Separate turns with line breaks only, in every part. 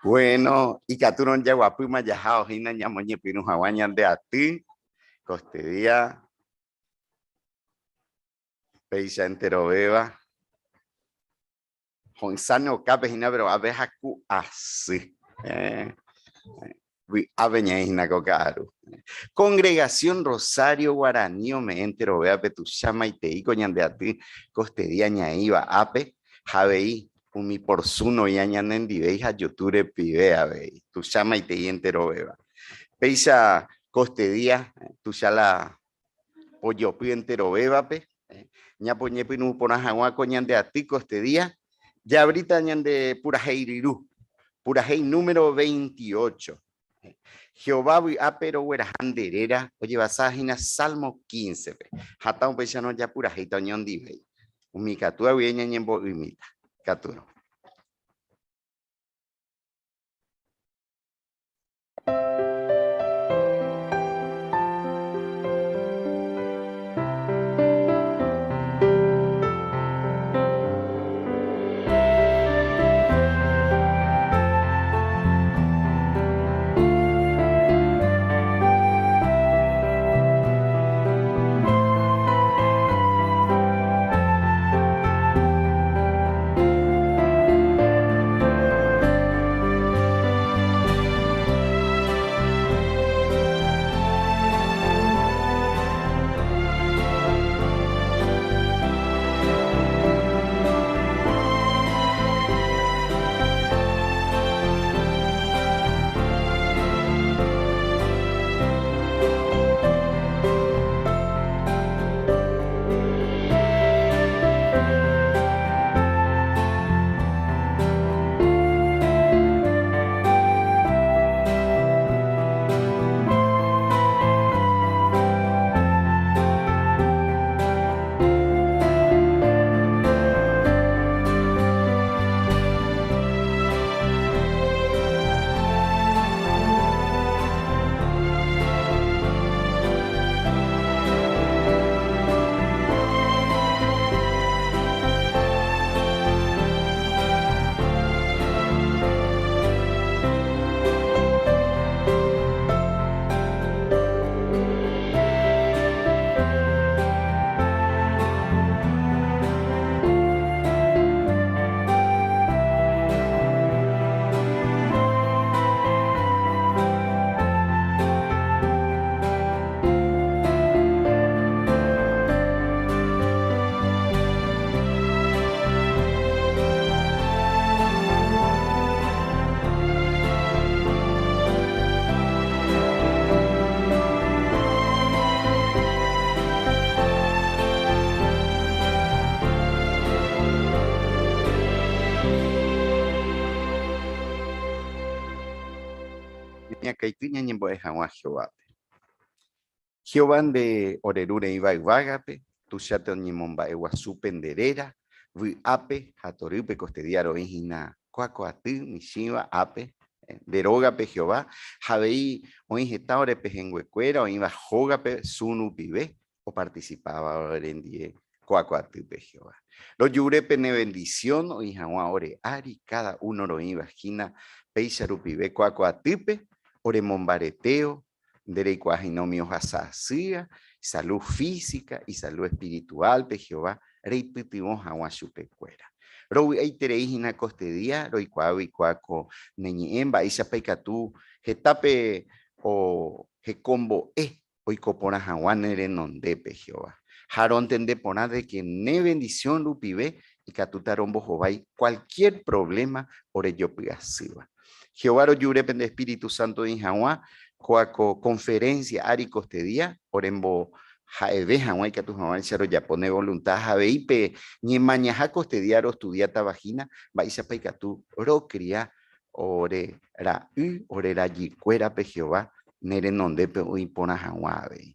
Bueno, ikatúrõ jaguapýma jaha hína ñamoñepyrũ hag̃ua ñande aty kostedia péicha enterovéva. Ho'ysãne okápe hína pero ápe haku asy. Vy'ápe ñaĩ hína ko ka'aru. Congregación Rosario Guarani ome'ẽ enterovévape tuicha maitei ko ñande aty kostedia ñaĩva ápe ha avei umi porsun oĩva ñanendivéi ha youtube repive avei. Tuicha maitei enterovéva. Péicha kostedia tuicha la pojopy enterovévape ñapoñepyrũ porã hag̃ua ko ñande aty kostedia. Jaabríta ñande purahéi ryru, purahéi número 28. Jehová vy'ápe rogueraha nde réra ojevasa hína Salmo 15-pe. Hatã upéicharõ japurahéita oñondivéi. Umi ikatúva guive ñañembo'ymíta. Ikatúrõ. Ñañakãity ñañembo'e hag̃ua Jehovápe. Jehová nde ore Ru reĩva yvágape, tuicháte oñemomba'eguasu pende réra, vy'ápe ha torýpe kostedia roĩ hína kua ko aty michĩva ápe, nde rógape Jehová, ha avei oĩ heta ore pehẽnguekuéra oĩva hógape Zoom rupive, opartisipáva orendie kua ko atýpe, Jehová. Rojure pene vendisión oĩ hag̃ua ore ári káda uno roĩva hína péicha rupive kua ko atýpe, oremombaretéo, nde reikuaa hína umi ohasa asýva, isalud física, isalud espiritual-pe, Jehová, reipytyvõ hag̃ua chupekuéra. Rovy'aiterei hína kostedia roikuaágui kua ko ne ñe'ẽ mba'éichapa ikatu hetápe ohekombo'e oiko porã hag̃ua ne renondépe, Jehová. Ha rontende porã de ke ne vendisión rupive ikatúta rombohovái kualkiér provléma orejopy'asýva. Jehová rojure pende espíritu sánto oĩ hag̃ua kóa ko konferénsia ári kostedía oremboha'eve hag̃ua ikatu hag̃uáicha rojapo ne volunta ha avei pe ñemañaha kostedía rostudiátava hína mba'éichapa ikatu rokria Ore ra'y, ore rajykuérape Jehová ne renondépe oĩ porã hag̃ua avei.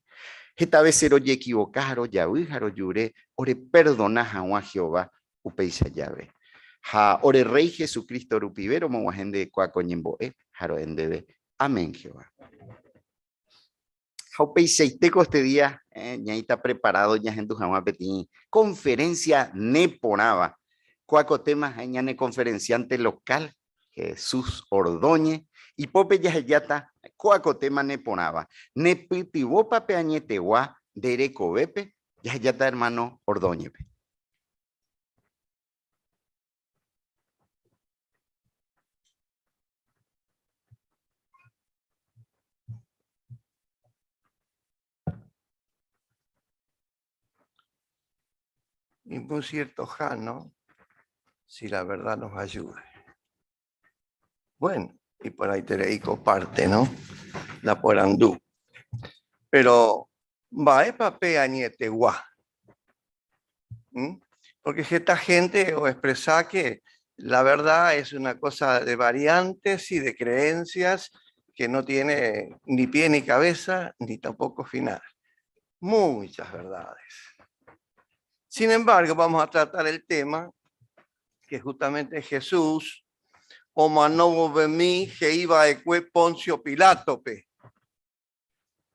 Heta vése rojeekivoka ha rojavy ha rojure oreperdona hag̃ua Jehová upéicha jave. Ha ore Rréi Jesucristo rupive romog̃uahẽ nde kua ko ñembo'e ha ro'e ndéve. Amén, Jehová. Ha upeichaite ko este día ñaĩta preparado ñahendu hag̃ua peteĩ conferencia neporãva. Kóa ko tema ha'e ñane conferenciante local, Jesús Ordóñez, ipópe jahejáta kóa ko tema neporãva. Nepytyvõpa pe añetegua nde rekovépe? Jahejáta hermano Ordóñez-pe.
Ningún cierto jano si la verdad nos ayuda. Bueno, y por ahí te leí parte, ¿no? La porandú. Pero mba'épa pe añetegua? ¿Mm? Porque esta gente o expresa que la verdad es una cosa de variantes y de creencias que no tiene ni pie ni cabeza, ni tampoco final. Muchas verdades. Sin embargo, vamos a tratar el tema que justamente Jesús, omanovo bemi, he'iva'ekue Poncio Pilátope,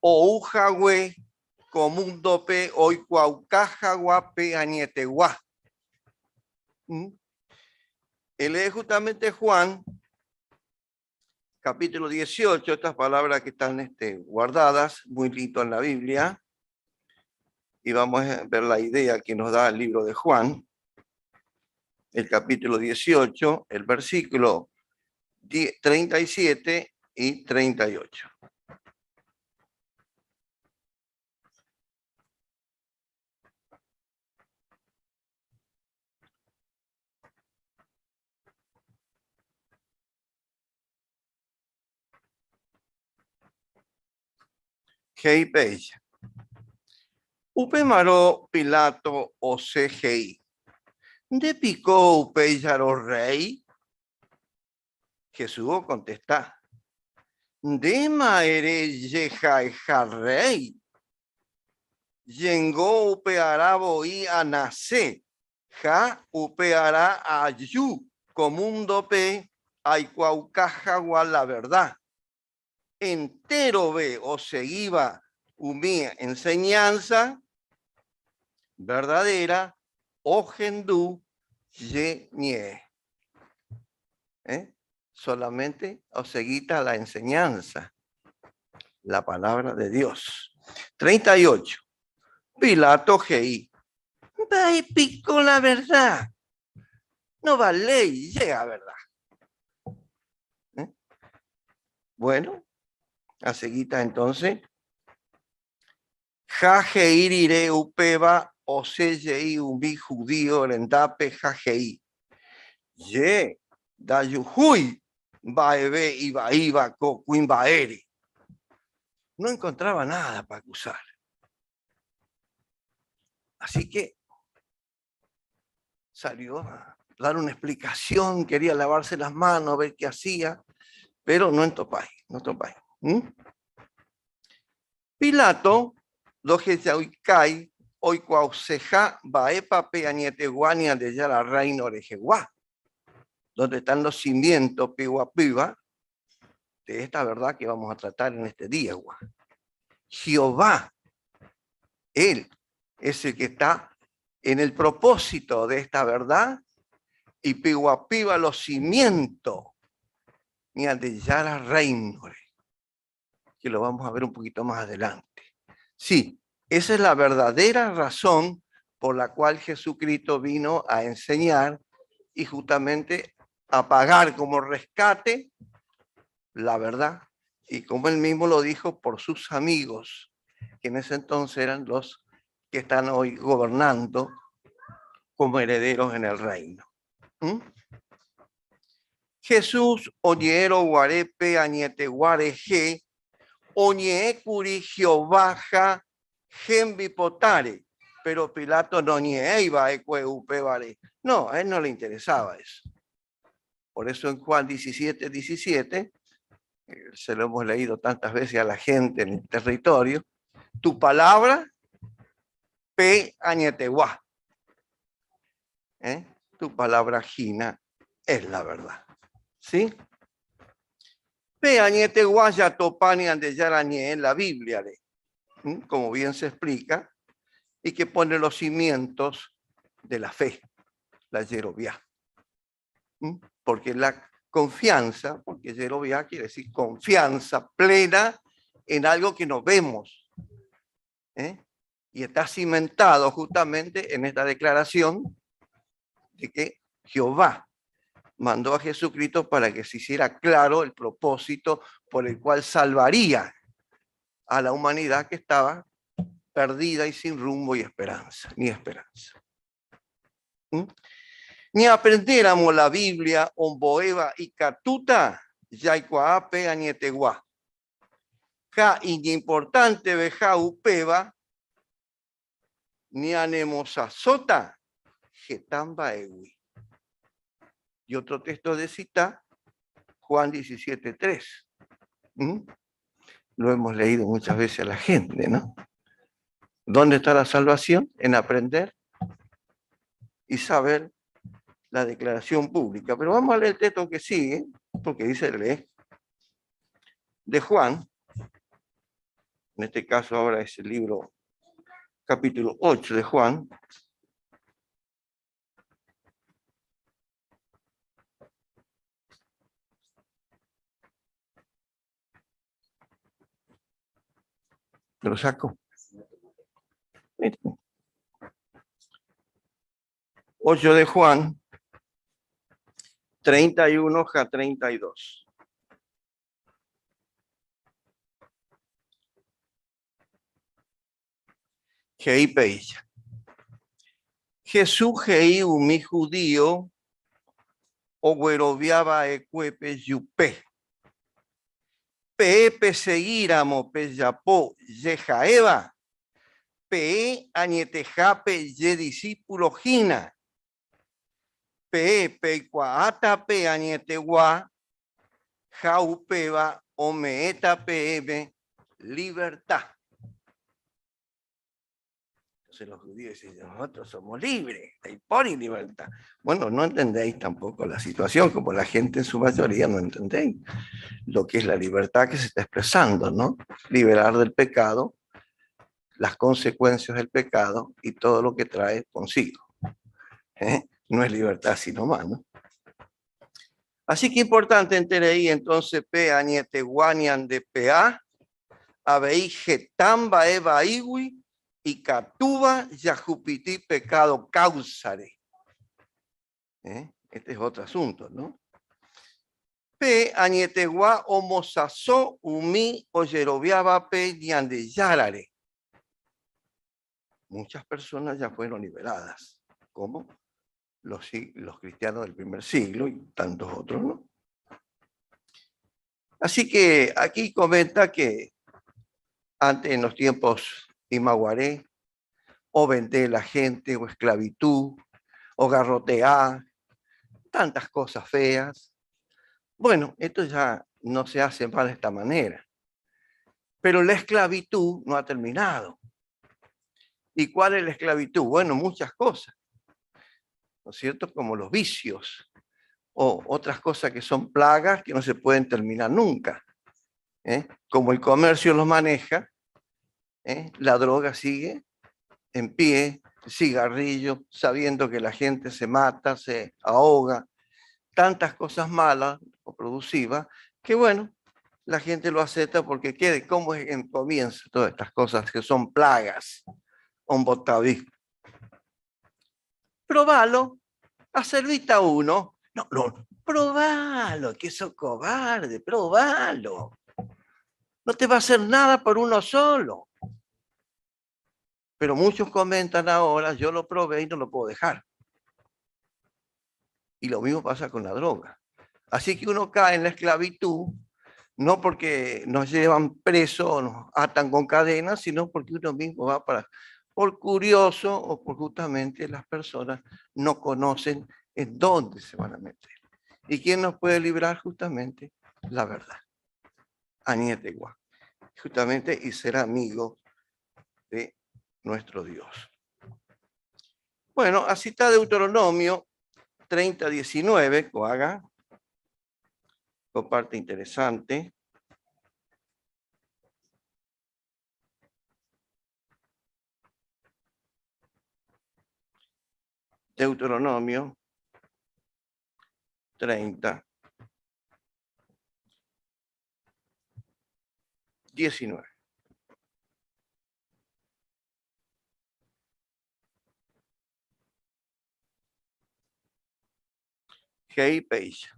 ou hague ko múndope oikuaauka hagua pe añetegua. Elee justamente Juan, capítulo 18, estas palabras que están este, guardadas, muy lindo en la Biblia, y vamos a ver la idea que nos da el libro de Juan, el capítulo 18, el versículo 37 y 38. He'i péicha. Upémarõ Pilato osẽ he'i, Nde piko upéicharõ rréi? Jesús okontesta, Ndéma ere jeha'eha rréi. Jengo upe ára voi anase, ha upe ára aju ko múndope aikuaauka hag̃ua la verda. Enterove osegíva umi enseñánsa verdadéra ohendu che ñe'ẽ. ¿Eh? Solamente osegíta la enseñanza, la palabra de Dios. 38. Pilato he'i, Mba'e piko la verdad? No valéi llega verdad. ¿Eh? Bueno, aseguita entonces. Ha he'i rire upéva osẽ jey umi judío rendápe ha he'i, Che ndajuhúi mba'eve ivaíva ko kuimba'ére. No encontraba nada para acusar. Así que salió a dar una explicación, quería lavarse las manos, ver qué hacía, pero no entopái, no topái. ¿Mm? Pilato ndohechaukái oikuaaseha mba'épa pe añetegua Ñandejára Rréino rehegua, donde están los cimientos peguapýva de esta verdad que vamos a tratar en este día. Jehová, Él es el que está en el propósito de esta verdad y peguapýva los cimientos Ñandejára Rréinore. que lo vamos a ver un poquito más adelante. Sí, esa es la verdadera razón por la cual Jesucristo vino a enseñar y justamente a pagar como rescate la verdad. Y como él mismo lo dijo, por sus amigos, que en ese entonces eran los que están hoy gobernando como herederos en el reino. ¿Mm? Jesús oñe'ẽrõ guare pe añetegua rehe, oñe'ẽkuri Jehová ha hembipotáre, péro Pilato noñe'ẽi va'ekue upévare. No, a él no le interesaba eso. Por eso en Juan 17, 17, se lo hemos leído tantas veces a la gente en el territorio, tu palabra, pe añetegua. ¿Eh? Tu palabra gina es la verdad. ¿Sí? Pe añetegua jatopa Ñandejára ñe'ẽ la Bíbliare. Como bien se explica, y que pone los cimientos de la fe, la jeroviá. Porque la confianza, porque jeroviá quiere decir confianza plena en algo que no vemos. ¿Eh? Y está cimentado justamente en esta declaración de que Jehová mandó a Jesucristo para que se hiciera claro el propósito por el cual salvaría a la humanidad que estaba perdida y sin rumbo y esperanza, ni esperanza. Ni aprendiéramos la Biblia ombo'éva ikatúta jaikuaa pe añetegua. Ha iñimportanteveha upéva ñanemosãsóta heta mba'égui. Y otro texto de cita, Juan 17.3. Lo hemos leído muchas veces a la gente, ¿no? ¿Dónde está la salvación? En aprender y saber la declaración pública. Pero vamos a leer el texto que sigue, porque dice, lee, de Juan, en este caso ahora es el libro capítulo 8 de Juan, Lo saco. 8 de Juan, 31 a 32. He'i péicha. Jesús he'i umi judío oguerovia va'ekuépe jupe. Peẽ pesegíramo pejapo jehaéva, peẽ añetehápe je disípulo hína. Peẽ peikuaáta pe añetegua ha upéva ome'ẽta peẽme liberta. Entonces los judíos dicen, nosotros somos libres, hay libertad. Bueno, no entendéis tampoco la situación, como la gente en su mayoría no entendéis lo que es la libertad que se está expresando, ¿no? Liberar del pecado, las consecuencias del pecado y todo lo que trae consigo. ¿Eh? No es libertad sino más, ¿no? Así que importante entender ahí entonces pe añetegua ñande pe'a, avei heta mba'e vaígui ikatúva jahupity pecado káusare. ¿Eh? Este es otro asunto, ¿no? Pe añetegua omosãso umi ojeroviávape Ñandejárare. Muchas personas ya fueron liberadas. ¿Cómo? Los, los cristianos del primer siglo y tantos otros, ¿no? Así que aquí comenta que antes en los tiempos Imaguaré, o vender la gente, o esclavitud, o garrotear, tantas cosas feas. Bueno, esto ya no se hace más de esta manera. Pero la esclavitud no ha terminado. ¿Y cuál es la esclavitud? Bueno, muchas cosas, ¿no es cierto? Como los vicios o otras cosas que son plagas que no se pueden terminar nunca. ¿Eh? Como el comercio los maneja, ¿eh? La droga sigue en pie, cigarrillo, sabiendo que la gente se mata, se ahoga, tantas cosas malas o producivas, que bueno, la gente lo acepta porque quiere. ¿Cómo es que comienza todas estas cosas que son plagas? Ombotaví. Probalo, acervita uno. No, no, probalo, que sos cobarde, probalo. No te va a hacer nada por uno solo. Pero muchos comentan ahora, yo lo probé y no lo puedo dejar. Y lo mismo pasa con la droga. Así que uno cae en la esclavitud, no porque nos llevan preso o nos atan con cadenas, sino porque uno mismo va para, por curioso o por justamente las personas no conocen en dónde se van a meter. ¿Y quién nos puede librar? Justamente la verdad. Añetegua. Justamente y ser amigo de nuestro Dios. Bueno, así está Deuteronomio 30, 19, coaga, con parte interesante. Deuteronomio 30, 19. He'i péicha.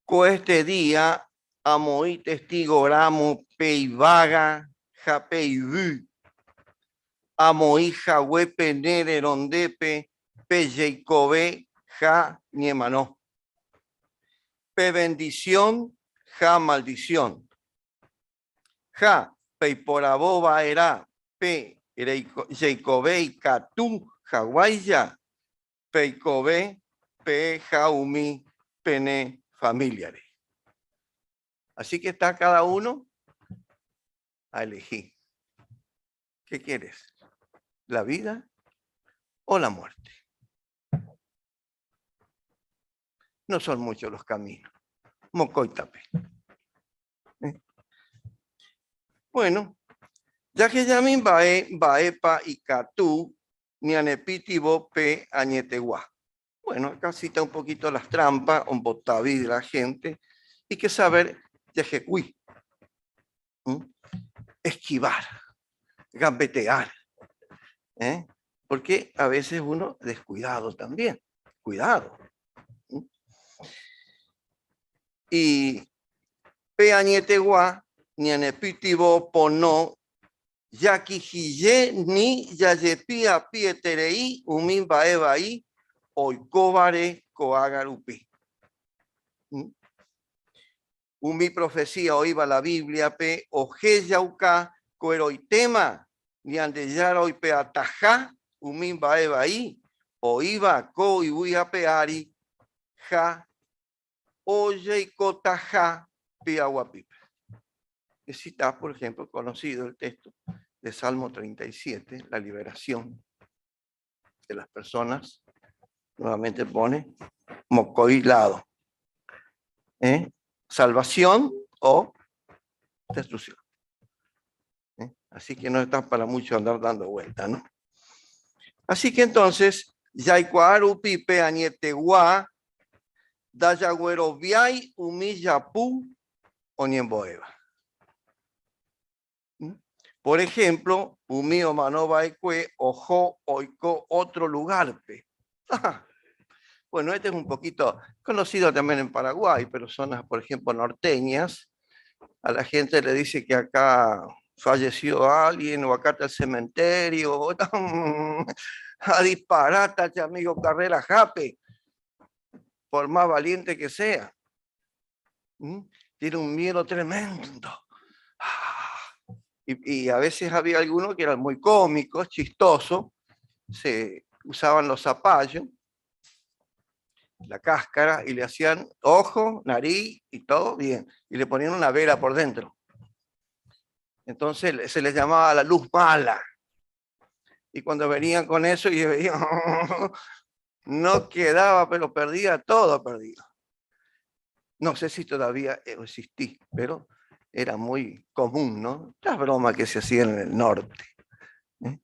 Ko este día amoĩ testigo ramo pe yvága ha pe yvy, amoĩ hague pene renondépe pe jeikove ha ñemano, pe bendición ha maldición. Ha peiporavo va'erã pe jeikove ikatu haguáicha peikove pe ha umi pene familiare. Así que está cada uno a elegir. ¿Qué quieres? ¿La vida o la muerte? No son muchos los caminos. Mocoitape. ¿Eh? Bueno, ya que ya mi mba'e mba'épa ikatu ñanepytyvõ pe añetegua. Bueno, acá cita un poquito las trampas, ombotavi de la gente, y que saber jehekui, esquivar, gambetear, ¿eh? porque a veces uno descuidado también, cuidado. Y pe añetegua ñanepytyvõ pono jakyhyje ni jajepy'apyeterei umi mba'e vai oikóvare ko'ág̃a rupi. Umi profesía oĩva la Bíbliape ohejauka ko'ẽrõitéma Ñandejára oipe'ataha umi mba'e vai oĩva ko yvy ape ári ha ojeikotaha py'aguapýpe. Cita, por ejemplo, conocido el texto de Salmo 37, la liberación de las personas, nuevamente pone mocoilado. ¿Eh? Salvación o destrucción. ¿Eh? Así que no está para mucho andar dando vuelta, ¿no? Así que entonces, jaikuaa rupi pe añetegua ndajagueroviái umi japu oñembo'éva. ¿Mm? Por ejemplo, umi omano va'ekue oho oiko otro lugarpe. Bueno, este es un poquito conocido también en Paraguay, pero zonas, por ejemplo, norteñas. A la gente le dice que acá falleció alguien o acá está el cementerio. A disparata, amigo Carrera Jape, por más valiente que sea. ¿Mm? Tiene un miedo tremendo. Y, y a veces había algunos que eran muy cómicos, chistosos, se usaban los zapallos, la cáscara, y le hacían ojo, nariz y todo bien, y le ponían una vela por dentro. Entonces se les llamaba la luz mala. Y cuando venían con eso y veían, no quedaba, pero perdía todo, perdido. No sé si todavía existí, pero era muy común, ¿no? Las bromas que se hacían en el norte. ¿Eh?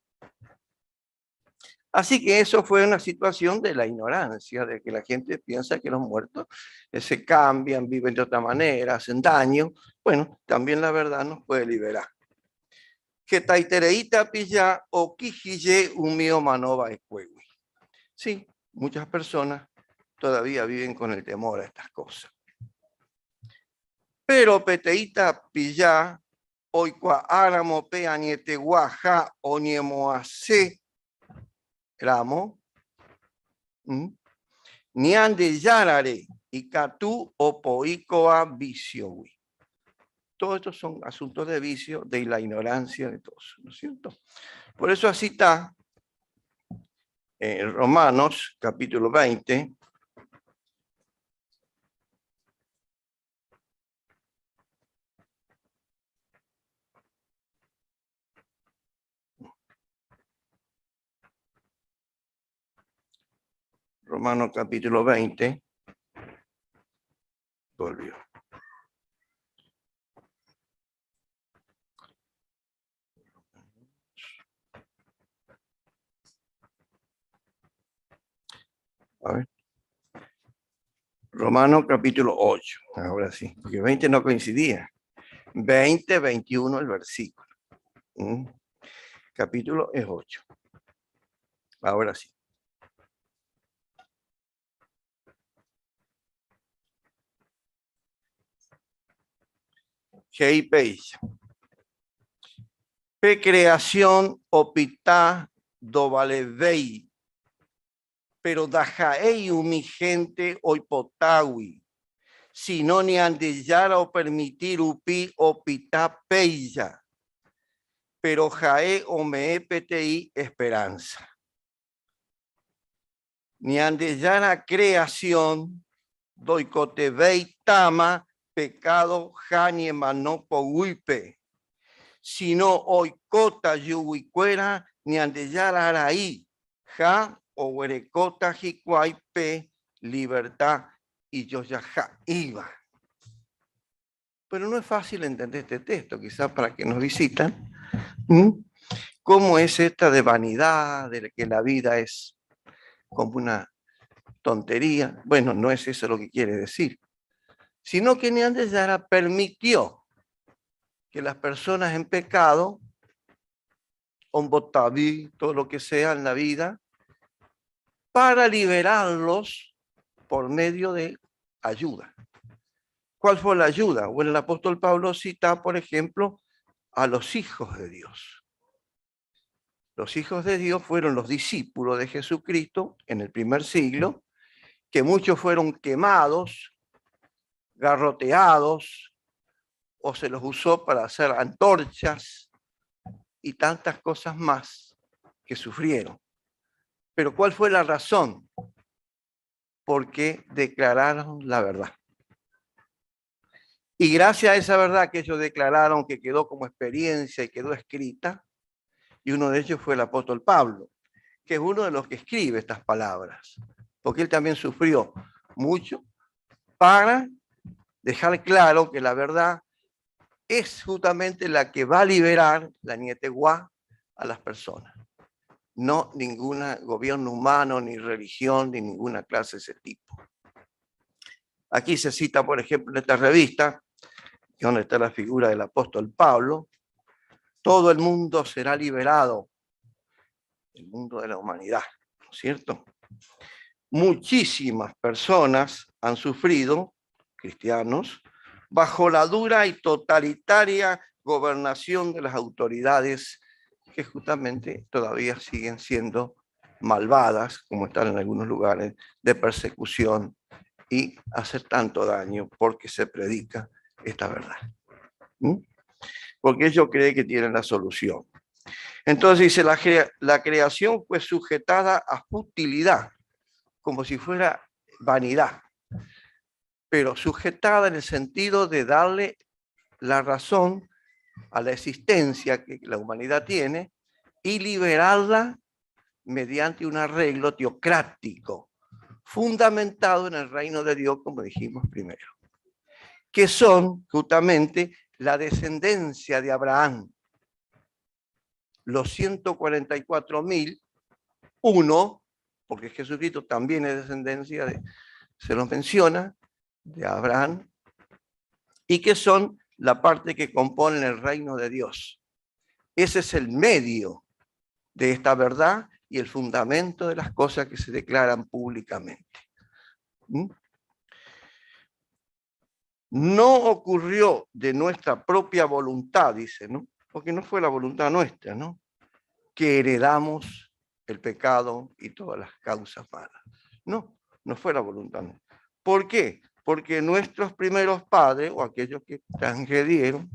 Así que eso fue una situación de la ignorancia, de que la gente piensa que los muertos eh, se cambian, viven de otra manera, hacen daño. Bueno, también la verdad nos puede liberar. Hetaitereíta pilla okyhyje umi omano va'ekuégui. Sí, muchas personas todavía viven con el temor a estas cosas. Pero peteĩ tapicha oikuaáramo pe añetegua ha oñemo'ãse ramo, Ñandejárare ikatu opoi ko'a víciogui. Todos estos son asuntos de vicio, de la ignorancia de todos, ¿no es cierto? Por eso así está en Romanos capítulo 20, Romanos capítulo 20, volvió. A ver. Romano capítulo 8, ahora sí, porque 20 no coincidía. 20, 21 el versículo. Capítulo es 8. Ahora sí. He'i péicha. Pe creación opyta ndovalevéi, péro ndaha'éi umi hénte oipotágui, síno Ñandejára opermiti rupi opyta péicha. Péro ha'e ome'ẽ peteĩ esperánsa. Ñandejára creación ndoikotevẽitáma pekádo ha ñemano poguýpe, sino oikóta chuguikuéra Ñandejára ra'y ha oguerekóta hikuái pe liberta ijojaha'ỹva. Pero no es fácil entender este texto, quizás para que nos visitan. ¿Cómo es esta de vanidad, de que la vida es como una tontería? Bueno, no es eso lo que quiere decir, sino que Ñandejára permitió que las personas en pecado, ombotaví, todo lo que sea en la vida, para liberarlos por medio de ayuda. ¿Cuál fue la ayuda? Bueno, el apóstol Pablo cita, por ejemplo, a los hijos de Dios. Los hijos de Dios fueron los discípulos de Jesucristo en el primer siglo, que muchos fueron quemados, garroteados, o se los usó para hacer antorchas y tantas cosas más que sufrieron. Pero ¿cuál fue la razón? Porque declararon la verdad. Y gracias a esa verdad que ellos declararon, que quedó como experiencia y quedó escrita, y uno de ellos fue el apóstol Pablo, que es uno de los que escribe estas palabras, porque él también sufrió mucho para dejar claro que la verdad es justamente la que va a liberar la añetegua a las personas. No ningún gobierno humano, ni religión, ni ninguna clase de ese tipo. Aquí se cita, por ejemplo, en esta revista, donde está la figura del apóstol Pablo, todo el mundo será liberado, el mundo de la humanidad, ¿no es cierto? Muchísimas personas han sufrido, cristianos, bajo la dura y totalitaria gobernación de las autoridades que justamente todavía siguen siendo malvadas, como están en algunos lugares, de persecución y hacer tanto daño porque se predica esta verdad. Porque ellos creen que tienen la solución. Entonces dice, la creación fue sujetada a futilidad, como si fuera vanidad, pero sujetada en el sentido de darle la razón a la existencia que la humanidad tiene y liberarla mediante un arreglo teocrático, fundamentado en el reino de Dios, como dijimos primero, que son justamente la descendencia de Abraham, los 144.000, uno, porque Jesucristo también es descendencia de, se lo menciona, de Abraham, y que son la parte que compone el reino de Dios. Ese es el medio de esta verdad y el fundamento de las cosas que se declaran públicamente. No ocurrió de nuestra propia voluntad, dice, ¿no? Porque no fue la voluntad nuestra, ¿no? Que heredamos el pecado y todas las causas malas. No, no fue la voluntad nuestra. ¿Por qué? Porque nuestros primeros padres, o aquellos que transgredieron,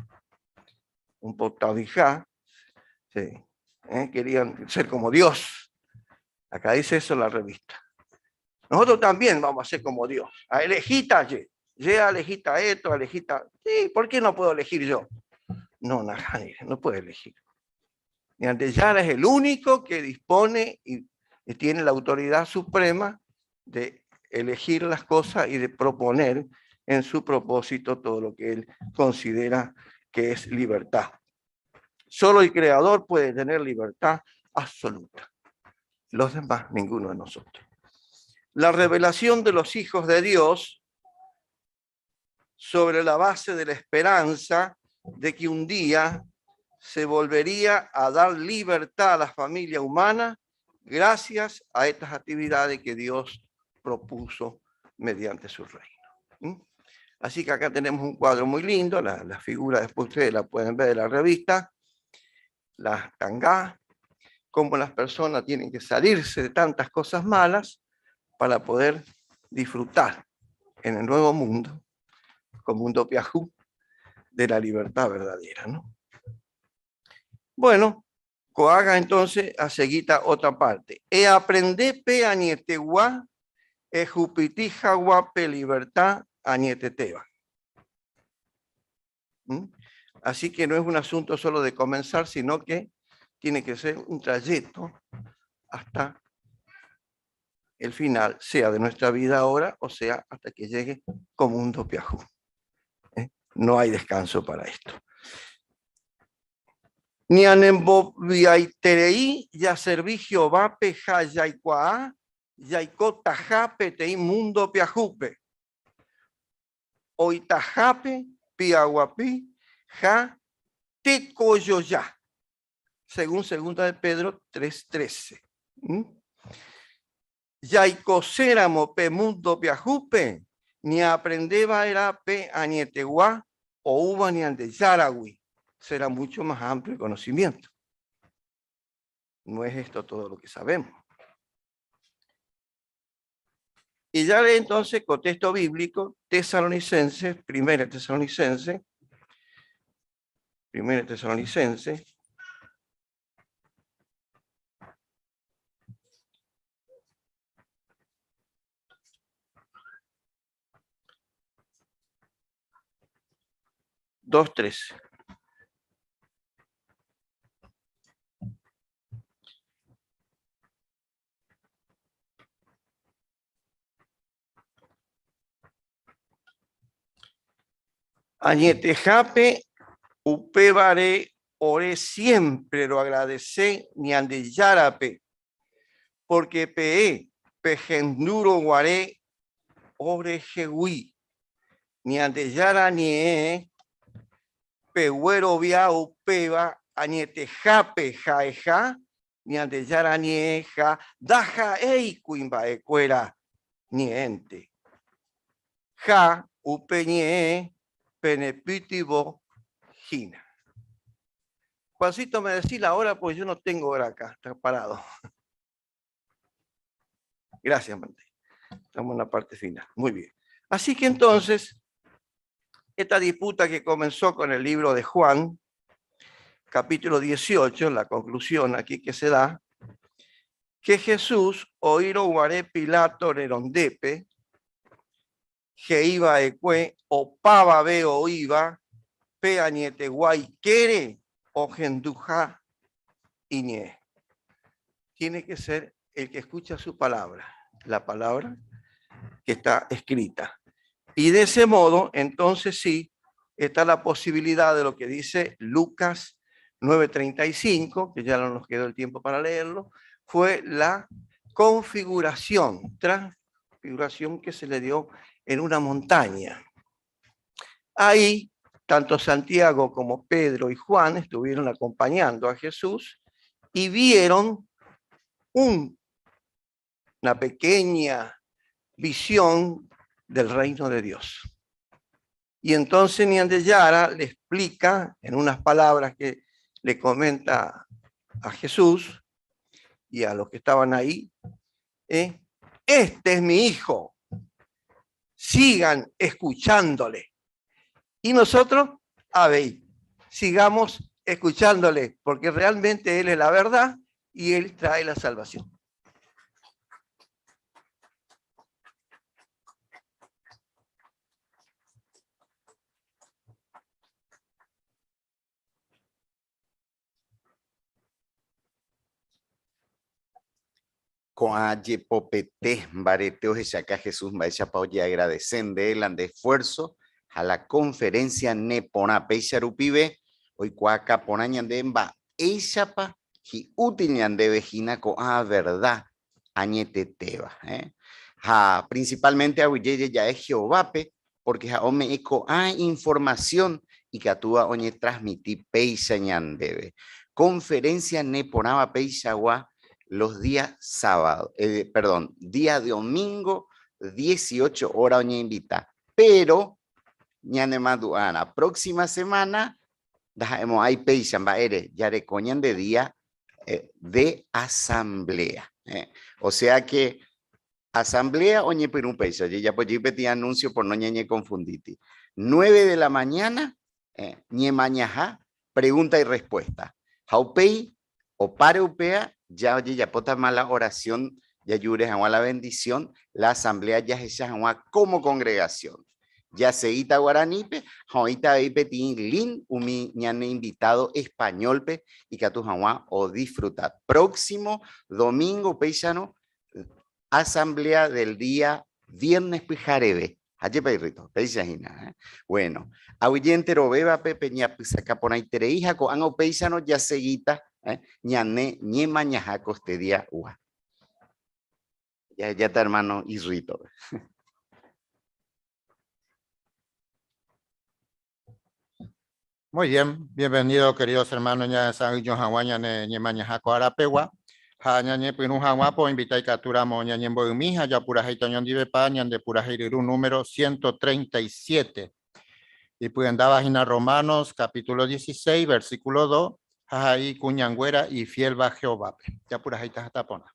un potabijá, sí, querían ser como Dios. Acá dice eso en la revista. Nosotros también vamos a ser como Dios. A elegita, ye. Ye, elegita esto, elegita. Sí, ¿por qué no puedo elegir yo? No, Najani, no puede elegir. Ñandejára es el único que dispone y tiene la autoridad suprema de elegir las cosas y de proponer en su propósito todo lo que él considera que es libertad. Solo el Creador puede tener libertad absoluta. Los demás, ninguno de nosotros. La revelación de los hijos de Dios sobre la base de la esperanza de que un día se volvería a dar libertad a la familia humana gracias a estas actividades que Dios propuso mediante su reino. Así que acá tenemos un cuadro muy lindo, la figura después ustedes la pueden ver en la revista, la tangá, cómo las personas tienen que salirse de tantas cosas malas para poder disfrutar en el nuevo mundo, como un dopiajú, de la libertad verdadera, ¿no? Bueno, cohaga entonces a seguita otra parte. E aprende pe añetegua, e jupiti jagua pe libertad añeteteba. Así que no es un asunto solo de comenzar, sino que tiene que ser un trayecto hasta el final, sea de nuestra vida ahora o sea hasta que llegue como un dopiajú. No hay descanso para esto. Ni anemboviaiterei ya serví Jehová peja yaikuaa, yaikotaja petei mundo piajupe. Oitajape piaguapi ja tecoyoya. Según segunda de Pedro 3:13. Yaikoséramo pe mundo piajupe, ni aprendeba era pe añeteguá o uva ni ande yaragüi. Será mucho más amplio el conocimiento. No es esto todo lo que sabemos. Y ya lee entonces contexto bíblico, Tesalonicenses, primera Tesalonicense, primera Tesalonicense, 2:13. Añetejape, upevare, ore siempre lo agradece, ñandeyárape, porque pe, pegenduro guaré, ore jegui, ñandeyára nie, pehuero via upeva, añetejape jaeja, ñandeyára nieja, daja ei cuimba ecuera, niente. Ja, upeñe, penepitibo, gina. Juancito, me decís la hora, pues yo no tengo hora acá, está parado. Gracias, Mante. Estamos en la parte final. Muy bien. Así que entonces, esta disputa que comenzó con el libro de Juan, capítulo 18, la conclusión aquí que se da, que Jesús oíro guaré Pilato nerondepe, que iba ecue, o pava veo iba, pe añete guay quere, o genduja iñe. Tiene que ser el que escucha su palabra, la palabra que está escrita. Y de ese modo, entonces sí, está la posibilidad de lo que dice Lucas 9:35, que ya no nos quedó el tiempo para leerlo, fue la configuración, transfiguración que se le dio en una montaña. Ahí, tanto Santiago como Pedro y Juan estuvieron acompañando a Jesús y vieron una pequeña visión del reino de Dios. Y entonces Ñandeyara le explica en unas palabras que le comenta a Jesús y a los que estaban ahí, este es mi hijo, sigan escuchándole. Y nosotros, a ver, sigamos escuchándole, porque realmente Él es la verdad y Él trae la salvación.
Ko'ã jepopete mbarete ohechaka Jesús mba'éichapa ojeagradece nde la nde esfuerzo ha la conferencia neporã péicha rupive oikuaaka porã ñande mba'éichapa hi'útil ñandéve hína ko'ã verdad añetetéva. Ha principalmente aguyje jeja'e Jehovápe, porque ha'e ome'ẽ ko'ã información ikatúva oñetransmiti péicha ñandéve. Conferencia neporãva peichagua los días sábado, perdón, día domingo 18 hora oñeinvita. Pero ñanemandu'arã próxima semana ndaha'emo'ãi péicha mba'ére jareko ñande día de asamblea. O sea que asamblea oñepyrũ péicha, ojejapo jey peteĩ anuncio por no ñañeconfundíti. 9 de la mañana ñemañaha pregunta y respuesta. Ha upéi opáre upéa ya ojejapótama la oración jajure hag̃ua la bendición la asamblea jahecha hag̃ua como congregación. Jaseíta guaranípe ha oĩta avei peteĩ link umi ñane invitado español-pe ikatu hag̃ua odisfruta. Próximo domingo upéicharõ asamblea del día viernes pyhareve. Ajépa irrito, péicha hína. Bueno, aguyje enterovévape peñapysaka porãiterei ha ko'ág̃a upéicharõ jasegíta ñane ñemañaha kostediagua. Jahejáta hermano irrito.
Muy bien, bienvenido queridos hermanos ñasa'ỹijo hag̃ua ñane ñemañaha ko arapegua ha ñañepyrũ hag̃ua po invita ikatúramo ñañembo'ymi ha japurahéita oñondivepa ñande purahéi ryru número 137. Ipyendáva hína Romanos capítulo 16 versículo 2 ha ha'i kuñanguéra ifielva Jehovápe. Japurahéita hatã porã.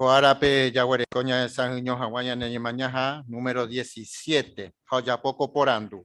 Ko árape jaguereko ñaesãhyño hag̃ua ñane ñemañaha número 17 ha ojapo ko porandu.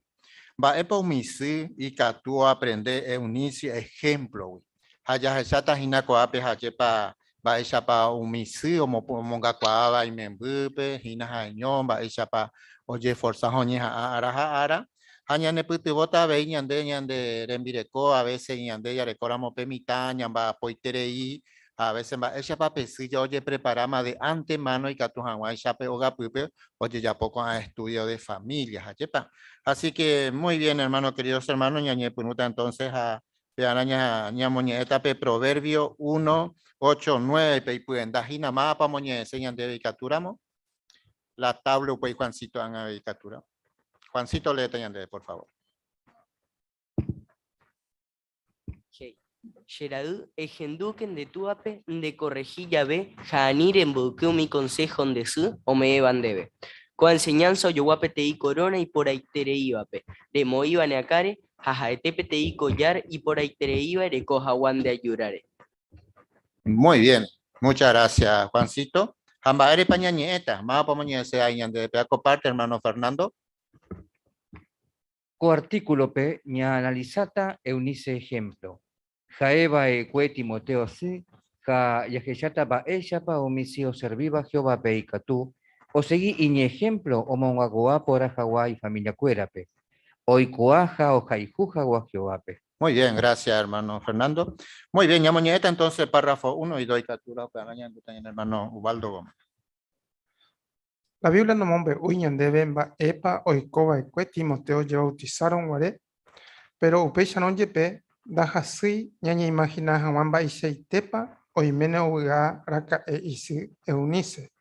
Mba'épa umi sy ikatu oaprende Eunice ehémplogui? Ha jahecháta hína ko'ápe ha'épa mba'éichapa umi sy omongakuaáva imembýpe, hína ha'eño, mba'éichapa ojeforsa ha oñeha'ã ára ha ára. Ha ñanepytyvõta avei ñande ñande rembireko, a veces ñande jarekóramo pe mitã ñamba'apoiterei. Ha a veces mba'éichapa pe sy ja ojepreparáma de antemano ikatu hag̃uáicha pe ogapýpe ojejapo ko'ã estudio de familia. Ajépa? Así que muy bien, hermano, queridos hermanos, ñañepyrũta entonces ha pearã ñamoñe'ẽta pe Proverbio 1, 8, 9 pe ipyenda hína. Mávapa omoñe'ẽse ñandéve ikatúramo? La tabla upéi Juancito ág̃a avei ikatúramo. Juancito léete ñandéve, por favor.
He'i, Che ra'y, ehendúke nde túape ndekorrehi jave ha ani remboyke umi konsého nde sy ome'ẽva ndéve. Ko enseñánsa ojogua peteĩ koróna iporãitereívape, remoĩva ne akãre ha ha'ete peteĩ kollár iporãitereíva ereko hag̃ua nde ajúrare.
Muy bien, muchas gracias, Juancito. Ha mba'érepa ñañe'ẽta? Mávapa omoñe'ẽse ahí ñandéve? Pe ako parte, hermano Fernando.
Ko artíkulope ñaanalisáta Eunice ehémplo, ha'e va'ekue Timoteo sy ha jahecháta mba'éichapa umi sy oservíva Jehovápe ikatu osegi iñehémplo omongakuaa porã hag̃ua ifamiliakuérape, oikuaa ha ohayhu hag̃ua Jehovápe.
Muy bien, gracias hermano Fernando. Muy bien, ñamoñe'ẽta entonces párrafo 1 y 2 ikatúra upearã ñahendúta ñane hermano Ubaldo Gómez.
La Biblia nomombe'úi ñandéve mba'épa oiko va'ekue Timoteo ojevautisárõ guare, péro upéicharõ jepe ndahasýi ñañeimahina hag̃ua mba'eichaitépa oiméne ovy'a raka'e isy Eunice.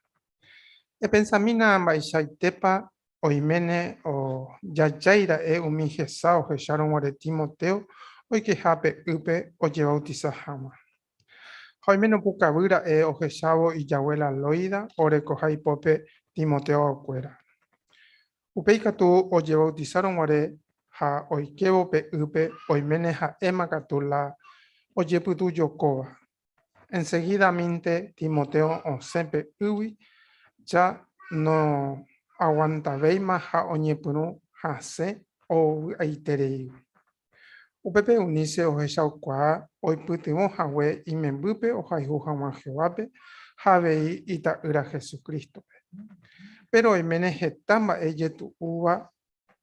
Epensamína mba'eichaitépa oiméne ojajái ra'e umi hesa ohechárõ guare Timoteo oikeha pe ýpe ojevautisa hag̃ua. Ha oiméne opukavy ra'e ohechávo ijaguéla Loida orekoha ipópe Timoteo aokuéra. Upéi katu ojevautisárõ guare ha oikévo pe ýpe oiméne ha'éma katu la ojepytujokóva. Ensegidamínte Timoteo osẽ pe ýgui ja noaguantavéima ha oñepyrũ hasẽ ovy'aitereígui. Upépe Eunice ohechaukuaa oipytyvõ hague imembýpe ohayhu hag̃ua Jehovápe ha avei Ita'ýra Jesucrístope. Péro oiméne heta mba'e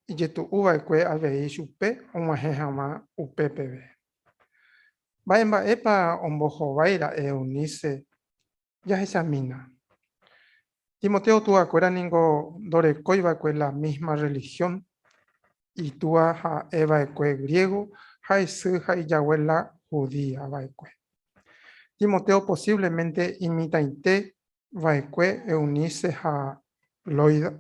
ijetu'u va'ekue avei chupe og̃uahẽ hag̃ua upe peve. Mba'e mba'épa ombohovái ra'e Eunice Jahechamína. Timoteo tuakuéra ningo ndorekói va'ekue la mísma rrelihión, itúa ha'e va'ekue griégo ha isy ha ijaguéla judía va'ekue. Timoteo posívlemente imitãite va'ekue Eunice ha Loida.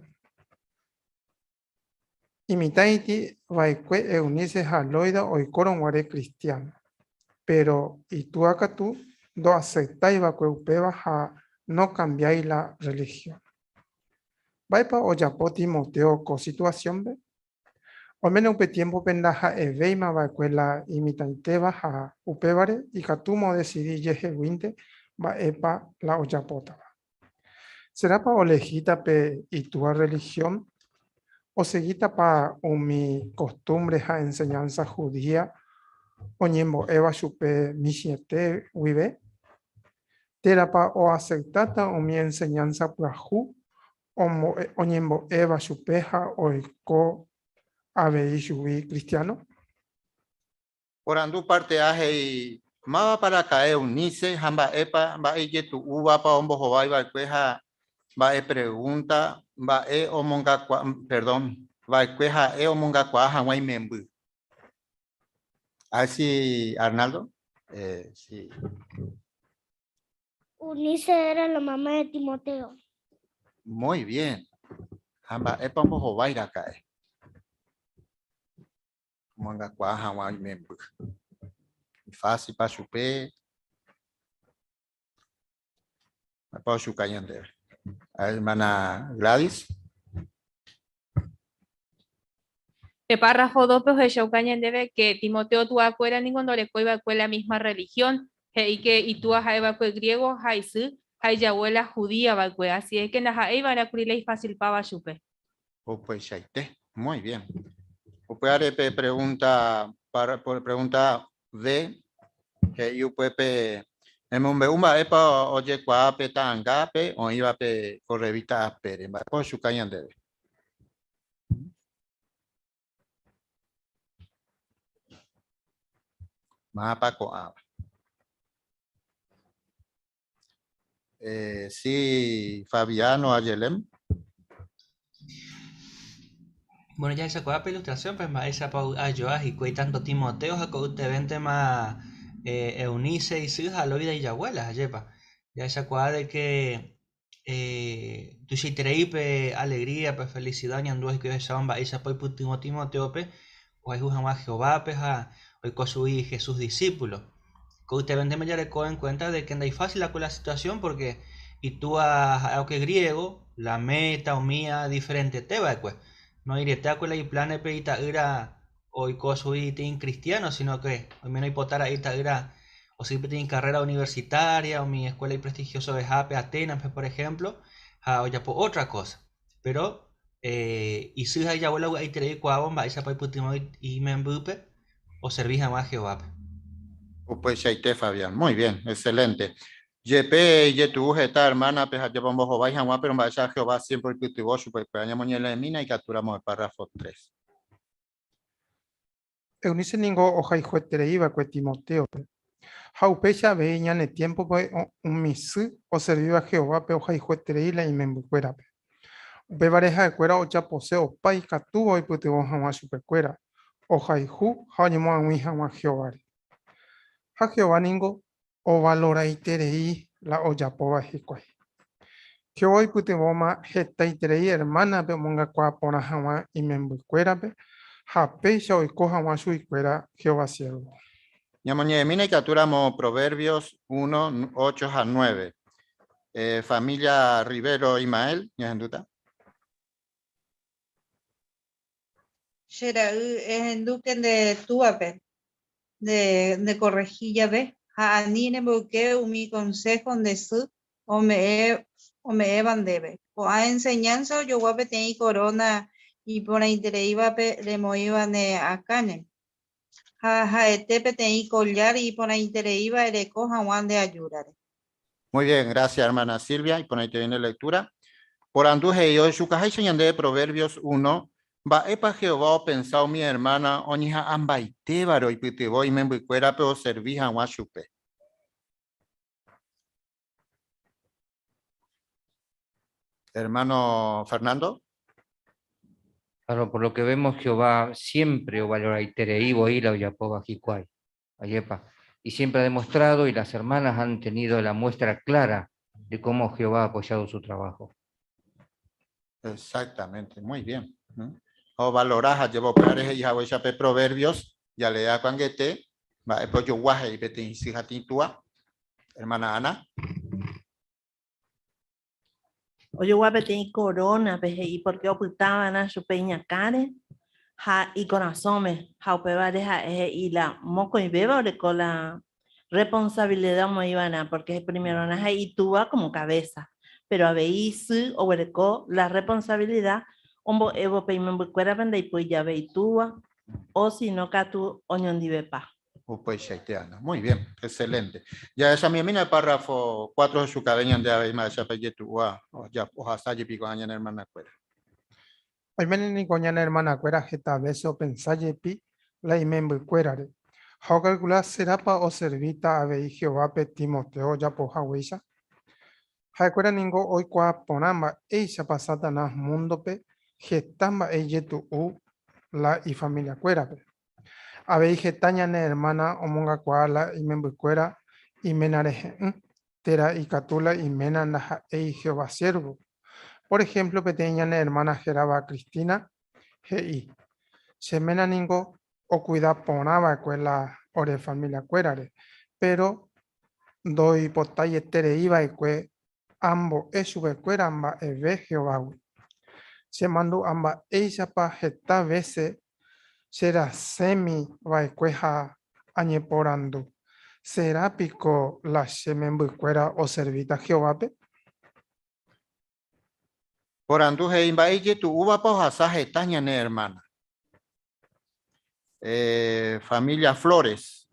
Imitãiti va'ekue Eunice ha Loida oikórõ guare kristiáno. Péro itúa katu ndoaseptái va'ekue upéva ha nokambiái la rrelihión. Mba'épa ojapo Timoteo ko situasiónpe? Oiméne upe tiémpope ndaha'evéima va'ekue la imitãitéva ha upévare ikatúma odesidi ijeheguínte mba'épa la ojapótava. Serápa olehíta pe itúa rrelihión? Osegítapa umi kostúmbre ha enseñánsa judía oñembo'éva chupe michĩete guive? Térãpa oaseptáta umi enseñánsa pyahu oñembo'éva chupe ha oiko avei chugui kristiáno?
Porandu parte A he'i, Mávapa raka'e Eunice ha mba'épa mba'e ijetu'úvapa ombohovái va'ekue ha mba'e pregunta mba'e omongakua, perdón, va'ekue ha'e omongakuaa hag̃ua imemby? A ver si Arnaldo, eh, si.
Eunice era la mamá de Timoteo.
Muy bien. Ha mba'épa ombohovái raka'e? Omongakuaa hag̃ua imemby. Ifásilpa chupe. Mba'épa ochuka ñandéve. A ver, hermana Gladys.
Pe párrafo 2-pe ohechauka ñandéve ke Timoteo tuakuéra ningo ndorekói va'ekue la mísma rrelihión, he'i ke itúa ha'e va'ekue griégo ha isy ha ijavuéla judía va'ekue, asi es ke ndaha'éi va'erã kuri la ifasilpáva chupe.
Upeichaite. Muy bien. Upévare pe pregunta, para, por pregunta D, he'i upépe emombe'u mba'épa ojekuaa pe ta'angápe oĩva pe ko revista apére. Mba'épa ochuka ñandéve? Mávapa ko'ãva? Eh, sí, Fabiano Ayelem.
Bueno, jahechakuaa pe ilustración pe mba'éichapa ovy'a joa hikuái tanto Timoteo ha ko'ytevéntema Eunice isy ha Loida ijabuela, ajépa. Jahechakuaa de que tuichaiterei pe alegría, pe felicidad oñandúva hikuái ohechávo mba'éichapa oipytyvõ Timotéope ohayhu hag̃ua Jehovápe ha oiko chugui Jesús discípulo. Ko'ytevéntema jareko en cuenta de que ndaifácil akue la situación porque itúa ha'e oke griego, la meta umía diferentete va'ekue. Noĩriete akue la iplanepe ita'ýra oiko chugui peteĩ cristiano, sino que oiméne oipota ra'e ita'ýra osegi peteĩ carrera universitaria, umi escuela iprestigiosovehápe Aténaspe por ejemplo, ha ojapo otra cosa. Péro isy ha ijavuéla ovy'aiterei oikuaávo mba'éichapa oipytyvõ imembýpe oservi hag̃ua Jehovápe.
Upeichaite, Fabián. Muy bien, excelente. Jepe ijetu'u heta ermánape ha jepe ombohovái hag̃ua, péro mba'éicha Jehová siémpre oipytyvõ chupekuéra. Ñamoñe'ẽmína ikatúramo pe párrafo tres.
Eunice ningo ohayhueterei va'ekue Timotéope. Ha upéicha avei ñane tiémpope umi sy oservíva Jehovápe ohayhueterei la imembykuérape. Upévare ha'ekuéra ojapose opa ikatúva oipytyvõ hag̃ua chupekuéra, ohayhu ha oñemoag̃ui hag̃ua Jehováre. Ha Jehová ningo ovaloraiterei la ojapóva hikuái. Jehová oipytyvõma hetaiterei ermánape omongakuaa porã hag̃ua imembykuérape ha péicha oiko hag̃ua chuguikuéra Jehová siérvo.
Ñamoñe'ẽmína ikatúramo Proverbios 1, 8 ha 9. Familia Rivero Ismael, ñahendúta.
Che ra'y, ehendúke nde túvape, nde ndekorrehi jave, ha ani remboyke umi konsého nde sy ome'ẽva ndéve. Ko'ã enseñánsa ojogua peteĩ koróna iporãitereívape remoĩva ne akãre, ha ha'ete peteĩ kollár iporãitereíva ereko hag̃ua nde ajúrare.
Muy bien, gracias hermana Silvia, iporãite nde lectura. Porandu he'i ohechukaháicha ñandéve Proverbios 1, Mba'épa Jehová opensa umi ermána oñeha'ãmbaitévare oipytyvõ imembykuérape oservi hag̃ua chupe? Hermano Fernando.
Claro, por lo que vemos, Jehová siempre ovaloraiterei voi la ojapóva hikuái. Ajépa. Y siempre ha demostrado, y las hermanas han tenido la muestra clara de cómo Jehová ha apoyado su trabajo.
Exactamente, muy bien. Ovalora ha llevo upévare he'i haguéicha pe Proverbios, jalea ko angete, mba'épa ojogua he'i peteĩ sy ha tĩtúa. Hermana Ana.
Ojogua peteĩ korónape he'i pórke opyta va'erã chupe iñakãre ha ikorasõme, ha upévare ha'e he'i la mokõivéva oreko la rresponsavilida omoĩ va'erã, pórke primerorã ha'e itúva kómo kavésa, péro avei isy oguereko la rresponsavilida ombo'évo pe imembykuérape ndaipói jave itúva, o sino katu oñondivepa.
Upeichaite Ana. Muy bien, excelente. Jahechamiemína el párrafo 4 ohechukave ñande avei mba'éichapa ijetu'úva ohasa jepi ko'ã ñane hermanakuéra.
Oiméne niko ñane hermanakuéra heta vése opensa jepi la imembykuérare, ha okalkula serápa oservíta avei Jehovápe Timoteo ojapo haguéicha. Ha'ekuéra ningo oikuaa porã mba'éichapa Satanás múndope heta mba'e ijetu'u la ifamiliakuérape. Avei heta ñane ermána omongakuaa la imembykuéra iména rehe'ỹ, térã ikatu la iména ndaha'éi Jehová siérvo. Por ehémplo, peteĩ ñane ermána hérava Cristina he'i, Che ména ningo okuida porã va'ekue la ore familiakuérare, péro ndoipotaieterei va'ekue ambo'e chupekuéra mba'eve Jehovágui. Chemandu'a mba'éichapa heta vése cherasẽmi va'ekue ha añeporandu, Sera piko la che membykuéra oservíta Jehovápe?
Porandu he'i mba'e ijetu'úvapa ohasa heta ñane ermána. Familia Flores.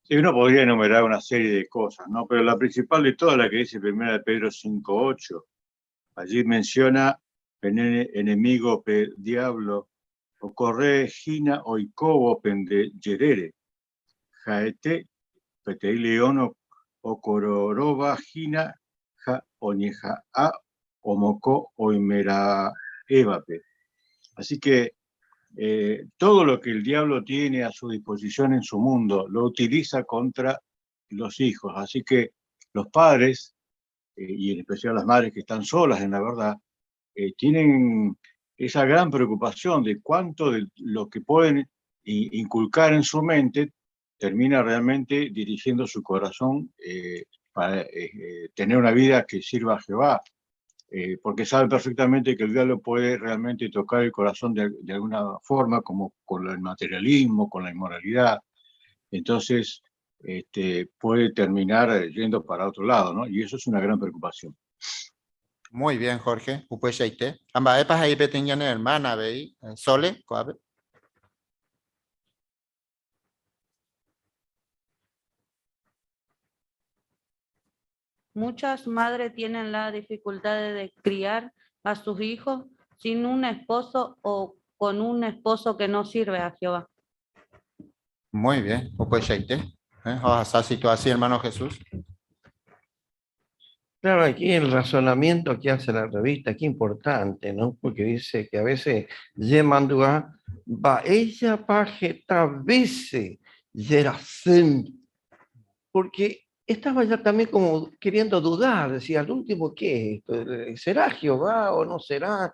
Sí, uno podría enumerar una serie de cosas, ¿no? Pero la principal de todas, la que dice Primera de Pedro 5.8, allí menciona enemigo, pe, diablo, Okorre hína oikóvo pende jerére, ha'ete peteĩ león okororõva hína ha oñeha'ã omokõ oimeraẽvape. Así que todo lo que el diablo tiene a su disposición en su mundo lo utiliza contra los hijos. Así que los padres, y en especial las madres que están solas en la verdad, tienen esa gran preocupación de cuánto de lo que pueden inculcar en su mente termina realmente dirigiendo su corazón para tener una vida que sirva a Jehová, porque sabe perfectamente que el diablo puede realmente tocar el corazón de alguna forma, como con el materialismo, con la inmoralidad. Entonces, puede terminar yendo para otro lado, ¿no? Y eso es una gran preocupación.
Muy bien, Jorge. Upeichaite. Mba'épa he'i peteĩ ñane hermana avei, Sole, ko'ápe.
Muchas madres tienen la dificultad de criar a sus hijos sin un esposo o con un esposo que no sirve a Jehová.
Muy bien, upeichaite. Ohasa situación, hermano Jesús.
Claro, aquí el razonamiento que hace la revista, qué importante, ¿no? Porque dice que a veces yemanduá mba'éichapa heta vése yerasẽ, porque estaba ya también como queriendo dudar, decía, al último, ¿qué es esto? ¿Será Jehová o no será?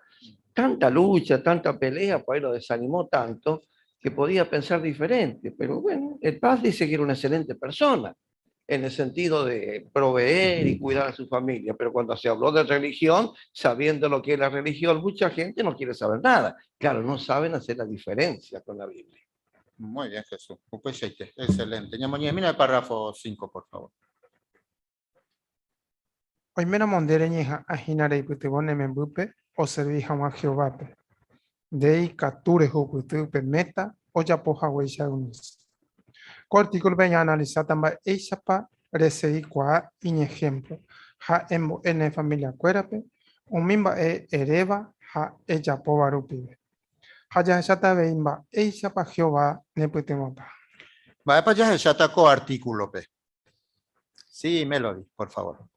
Tanta lucha, tanta pelea, por ahí lo desanimó tanto que podía pensar diferente. Pero bueno, el Paz dice que era una excelente persona, en el sentido de proveer y cuidar a su familia, pero cuando se habló de religión, sabiendo lo que es la religión, mucha gente no quiere saber nada. Claro, no saben hacer la diferencia con la Biblia.
Muy bien, Jesús. Upeichaite. Excelente. Ñamoñe'ẽmína el párrafo 5, por favor.
Oiméramo nde reñeha'ã hína reipytyvõ ne membýpe oservi hag̃ua Jehovápe, nde ikatu rehupyty upe méta ojapo haguéicha Eunice. Ko artíkulope ñaanalisáta mba'éichapa resegikuaa iñehémplo ha embo'e ne familiakuérape umi mba'e eréva ha ejapóva rupive. Ha jahecháta avei mba'éichapa Jehová nepytyvõta.
Mba'épa jahecháta ko artíkulope? Sí, Melody, por favor.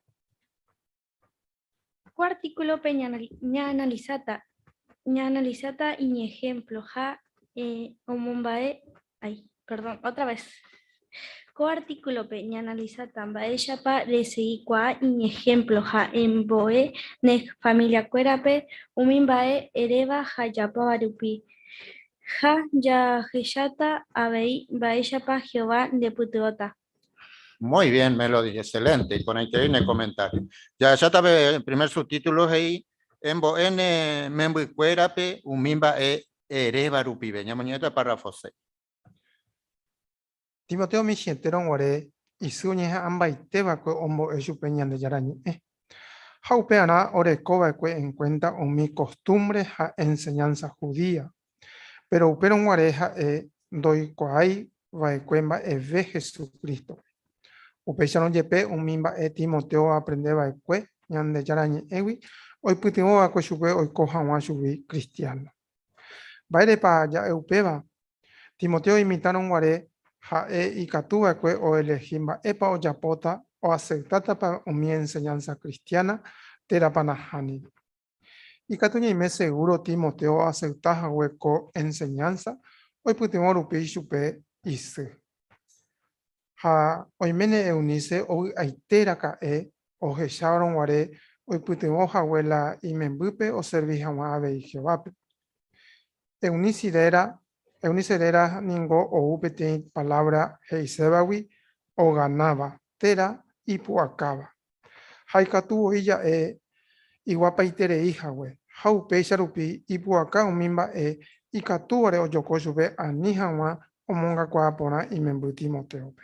Ko artíkulope ñaanalisáta ñaanalisáta iñehémplo ha omomba'e ay, perdón, otra vez. Ko artíkulope ñaanalisáta mba'éichapa resegikuaa iñehémplo ha embo'e ne familiakuérape umi mba'e eréva ha ejapóva rupi. Ha jahecháta avei mba'éichapa Jehová ndepytyvõta.
Muy bien, Melody, excelente. Iporãiterei ne comentario. Jahecháta pe primer subtítulo he'i embo'e ne membykuérape umi mba'e eréva rupive. Ñamoñe'ẽta párrafo 6.
Timoteo michĩetérõ guare isy oñeha'ãmbaite va'ekue ombo'e chupe Ñandejára Ñe'ẽ. Ha upearã oreko va'ekue en cuenta umi costumbre ha enseñanza judía. Péro upérõ guare ha'e ndoikuaái va'ekue mba'eve Jesucrístope. Upéicharõ jepe umi mba'e Timoteo oaprende va'ekue Ñandejára Ñe'ẽgui oipytyvõ va'ekue chupe oiko hag̃ua chugui kristiáno. Mba'érepa ja'e upéva? Timoteo imitãrõ guare ha'e ikatu va'ekue oelehi mba'épa ojapóta oaseptátapa umi enseñánsa kristiána térãpa nahániri. Ikatu ñaime segúro Timoteo oasepta hague ko enseñánsa oipytyvõ rupi chupe isy. Ha oiméne Eunice ovy'aite raka'e ohechárõ guare oipytyvõ hague la imembýpe oservi hag̃ua avei Jehovápe. Eunice réra, Eunice réra ningo ou peteĩ palávra he'isévagui oganáva térã ipu'akáva. Ha ikatu voi ja'e iguapaiterei hague, ha upéicha rupi ipu'aka umi mba'e ikatúvare ojoko chupe ani hag̃ua omongakuaa porã imemby Timotéope.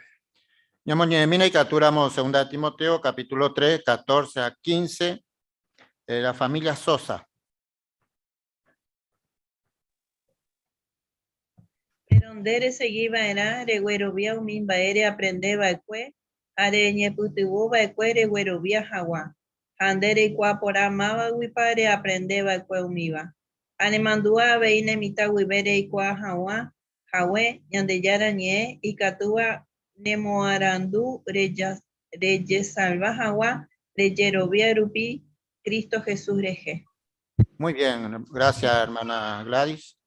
Ñamoñe'ẽmína ikatúramo Segunda de Timoteo, capítulo 3, 14 a 15, la familia Sosa.
Péro nde resegi va'erã reguerovia umi mba'e reaprende va'ekue ha reñepytyvõ va'ekue reguerovia hag̃ua, ha nde reikuaa porã mávaguipa reaprende va'ekue umíva. Ha nemandu'a avei ne mitã guive reikuaa hag̃ua hague Ñandejára Ñe'ẽ ikatúva nemoarandu rejesalva hag̃ua rejerovia rupi Cristo Jesús rehe.
Muy bien, gracias hermana Gladys.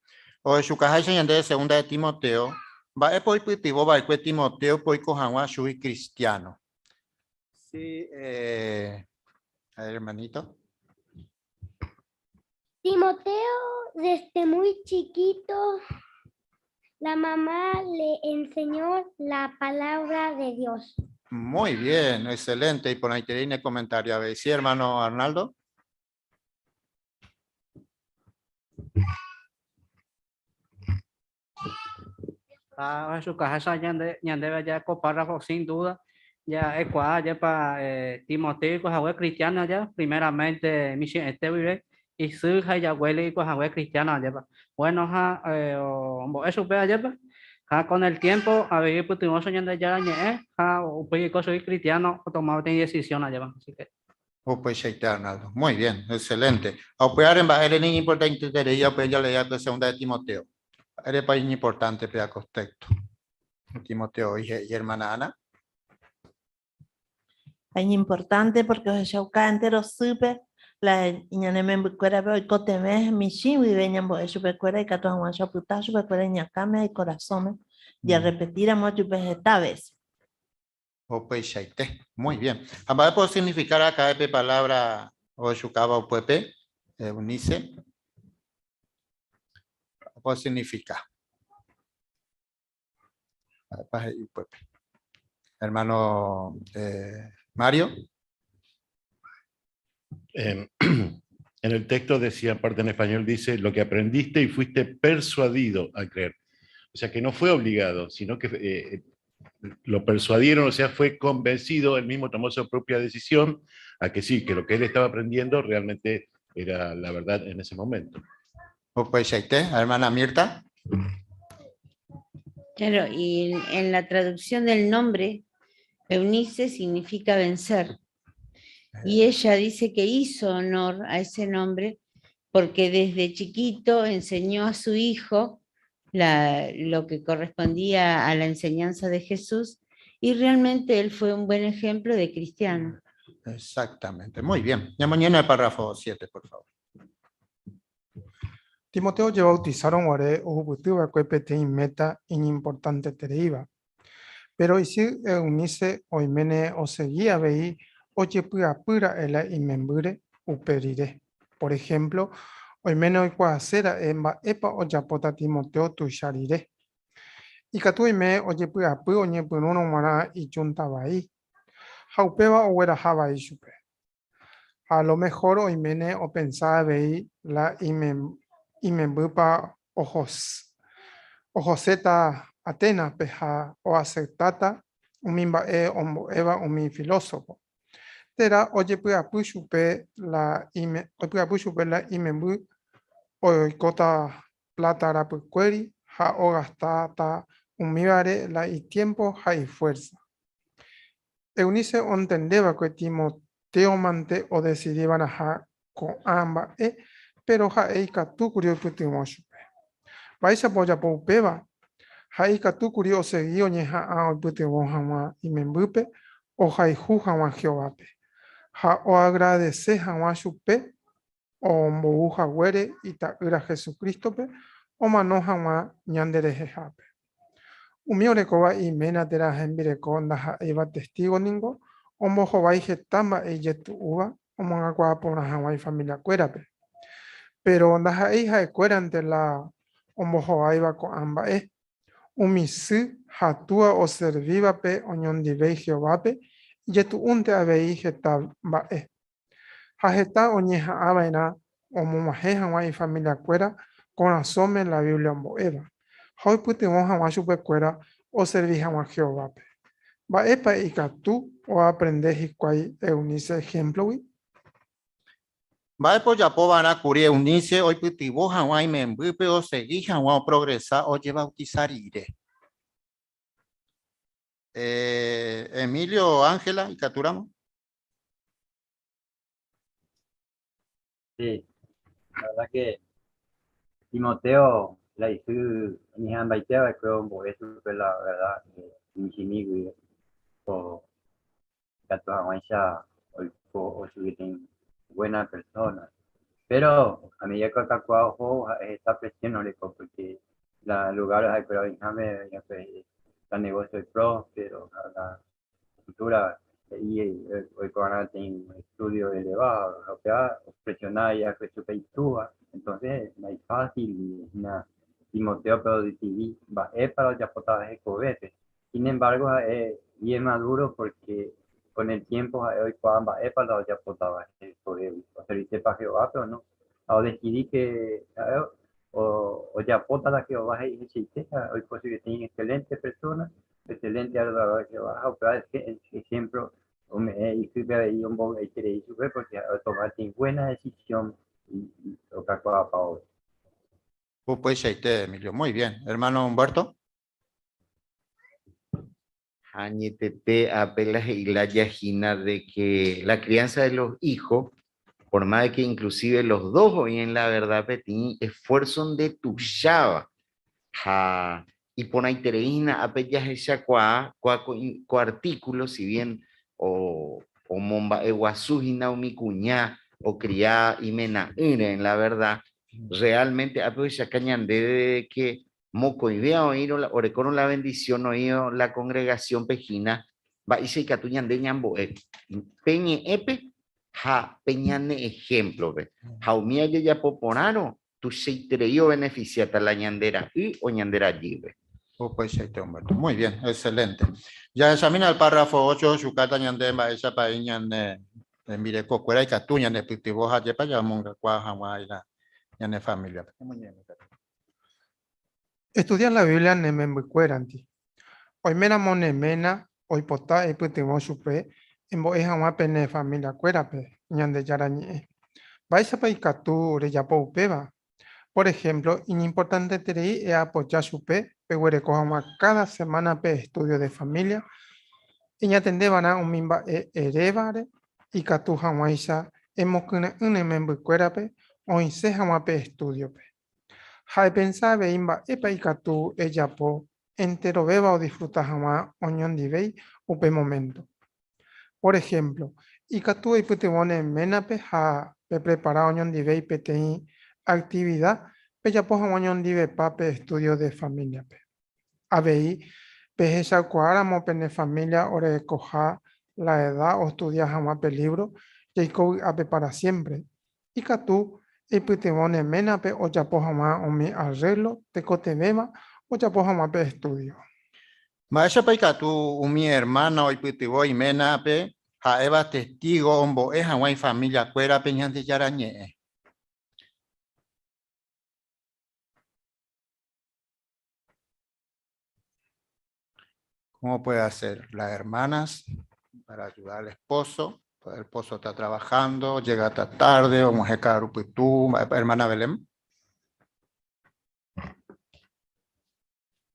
Ohechukaháicha ñande segunda de Timoteo, mba'épa oipytyvõ va'ekue Timoteo-pe oiko hag̃ua chugui cristiano? Sí, eh, a ver, hermanito.
Timoteo desde muy chiquito, la mamá le enseñó la palabra de Dios.
Muy bien, excelente. Y por ahí te viene comentario. A ver, sí, hermano Arnaldo.
Ha ohechukaháicha ñande, ñandéve aja ko párrafo sin duda, ja'ekuaa ajépa Timoteo oikohague cristiano aja, primeramente michĩete guive, isy ha ijaguéle oikohague cristiano ajépa. Bueno ha ombo'e chupe ajépa, ha con el tiempo avei oipytyvõ che Ñandejára ñe'ẽ ha upéi oiko chugui cristiano otoma peteĩ decisión ajépa. Así que.
Upeichaite Arnaldo. Muy bien, excelente. Ha upévare mba'ére niñimportanteterei upéi jaleía va'ekue segunda de Timoteo. Mba'érepa iñimportante péva ko texto? Timoteo oĩ he'i hermana Ana.
Ha iñimportante porque ohechauka entéro sýpe la ñane membykuérape oikotevẽ michĩ guive ñambo'e chupekuéra ikatu hag̃uáicha opyta chupekuéra iñakãme ha ikorasõme jarrepetíramo chupe heta vése.
Upeichaite. Muy bien. Ha mba'épa osignifica raka'e pe palabra ohechukáva upépe, Eunice? Mba'épa osignifica? Mba'épa he'i upépe? Hermano eh, Mario.
En el texto decía, aparte en español, dice, lo que aprendiste y fuiste persuadido a creer. O sea, que no fue obligado, sino que eh, lo persuadieron, o sea, fue convencido, él mismo tomó su propia decisión a que sí, que lo que él estaba aprendiendo realmente era la verdad en ese momento.
Upeichaite, hermana Mirta.
Claro, y en la traducción del nombre, Eunice significa vencer. Y ella dice que hizo honor a ese nombre porque desde chiquito enseñó a su hijo la, lo que correspondía a la enseñanza de Jesús y realmente él fue un buen ejemplo de cristiano.
Exactamente, muy bien. Ya mañana el párrafo 7, por favor.
Timoteo ojevautisáro guare ohupyty va'ekue peteĩ méta iñimportantetereíva. Péro isy Eunice oiméne osegi avei ojepy'apy ra'e la imembýre upe rire. Por ehémplo, oiméne oikuaase ra'e mba'épa ojapóta Timoteo tuicha rire. Ikatu oime ojepy'apy oñepyrũrõ g̃uarã ijúnta vai, ha upéva ogueraha vai chupe. Ha a lo mehór oiméne opensa avei la imembýpa ohoséta Aténaspe ha oaseptáta umi mba'e ombo'éva umi filósofo. Térã ojepy'apy chupe la oipy'apy chupe la imemby oikóta pláta rapykuéri ha ogastáta umívare la itiémpo ha ifuérsa. Eunice ontende va'ekue Timotéomante odesidi va'erãha ko'ã mba'e, péro ha'e ikatu kuri oipytyvõ chupe. Mba'éichapa ojapo upéva? Ha'e ikatu kuri osegi oñeha'ã oipytyvõ hag̃ua imembýpe ohayhu hag̃ua Jehovápe, ha oagradese hag̃ua chupe ombou haguére Ita'ýra Jesucrístope omano hag̃ua ñanderehehápe. Umi orekóva iména térã hembireko ndaha'éiva Testígo ningo ombohovái heta mba'e ijetu'úva omongakuaa porã hag̃ua ifamiliakuérape. Péro ndaha'éi ha'ekuérante la ombohováiva ko'ã mba'e. Umi sy ha túa oservívape oñondivéi Jehovápe ijetu'únte avei heta mba'e. Ha heta oñeha'ãva'erã omog̃uahẽ hag̃ua ifamiliakuéra korasõme la Biblia ombo'éva, ha oipytyvõ hag̃ua chupekuéra oservi hag̃ua Jehovápe. Mba'épa ikatu oaprende hikuái Eunice ehémplogui?
Mba'épa ojapo va'erã kuri Eunice oipytyvõ hag̃ua imembýpe osegi hag̃ua oprogresa ojevautisa rire? Emilio, Ángela, ikatúramo.
Sí, la verdad que Timoteo la isy oñeha'ãmbaite va'ekue ombo'e chupe la verdad michĩmi guive ko ikatu hag̃uáicha oiko chugui peteĩ buena persona. Pero a medida que okakuaa oho ha'e heta presión oreko porque la lugar ha'ekuéra oĩháme la negocio ipróspero ha la cultura he'i oiko va'erã peteĩ estudio elevado ha upéva opresiona va'ekue chupe itúva, entonces ndaifásil hína Timotéope odesidi mba'épa la ojapótava hekovépe. Sin embargo ha'e bien maduro porque con el tiempo ha'e oikuaa mba'épa la ojapótava hekovégui, oservisépa Jehovápe o no. Ha odesidi ke ha'e ojapóta la Jehová he'i hecheite ha oiko chugui peteĩ excelente persona Excelente adorador de Jehová ha upéva ejemplo ome'ẽ isýpe avei ombovy'aiterei chupe porque ha'e otoma peteĩ buena decisión okakuaapa vove.
Upeichaite, Emilio. Muy bien. Hermano Humberto.
Ha añetete ápe la he'i lája hína de que la crianza de los hijos, por más de que inclusive los dos oĩ en la verdad peteĩ esfuerzo ndetuicháva ha Iporãiterei hína ápe jahechakuaa ko artículo, si bien omomba'eguasu hína umi kuña okria imena'ỹre en la verdad, realmente ápe ohechaka ñandéve de que mokõivéva oĩrõ orekórõ la bendición oĩrõ la congregación-pe hína, mba'éicha ikatu ñande ñambo'e pe ñe'ẽpe ha pe ñane ejemplo-pe. Ha umíva jajapo porãrõ tuichaiterei obeneficiáta la ñande ra'y o ñande rajýpe.
Upeichaite Humberto. Muy bien, excelente. Jahechamína el párrafo 8 ochukáta ñande mba'éichapa aĩ ñane rembirekokuéra ikatu ñane pytyvõ ha ajépa jamongakuaa hag̃ua la ñane familia-pe.
Estudia la Biblia ne membykuéranti. Oiméramo ne ména oipota eipytyvõ chupe embo'e hag̃ua pene familiakuérape Ñandejára Ñe'ẽ. Mba'éichapa ikatu rejapo upéva? Por ehémplo, iñimportanteterei eapoja chupe peguereko hag̃ua káda semána pe estúdio de família, eñatende va'erã umi mba'e erévare ikatu hag̃uáicha emokyre'ỹ ne membykuérape oĩse hag̃ua pe estúdiope. Ha epensa avei mba'épa ikatu ejapo enterovéva odisfruta hag̃ua oñondivéi upe moménto. Por ehémplo, ikatu eipytyvõ ne ménape ha peprepara oñondivéi peteĩ aktivida pejapo hag̃ua oñondivepa pe estúdio de famíliape. Avei, pehechakuaáramo pene família orekoha la eda ostudia hag̃ua pe lívro Jaiko vy'ápe pára siémpre, ikatu eipytyvõ ne ménape ojapo hag̃ua umi arréglo tekotevẽva ojapo hag̃ua pe estúdio.
Mba'éichapa ikatu umi ermána oipytyvõ iménape ha'éva Testígo ombo'e hag̃ua ifamiliakuérape Ñandejára Ñe'ẽ? ¿Cómo puede hacer las hermanas para ayudar al esposo? Pues el esposo está trabajando, llega hasta tarde, o mujer carupitú, hermana Belén.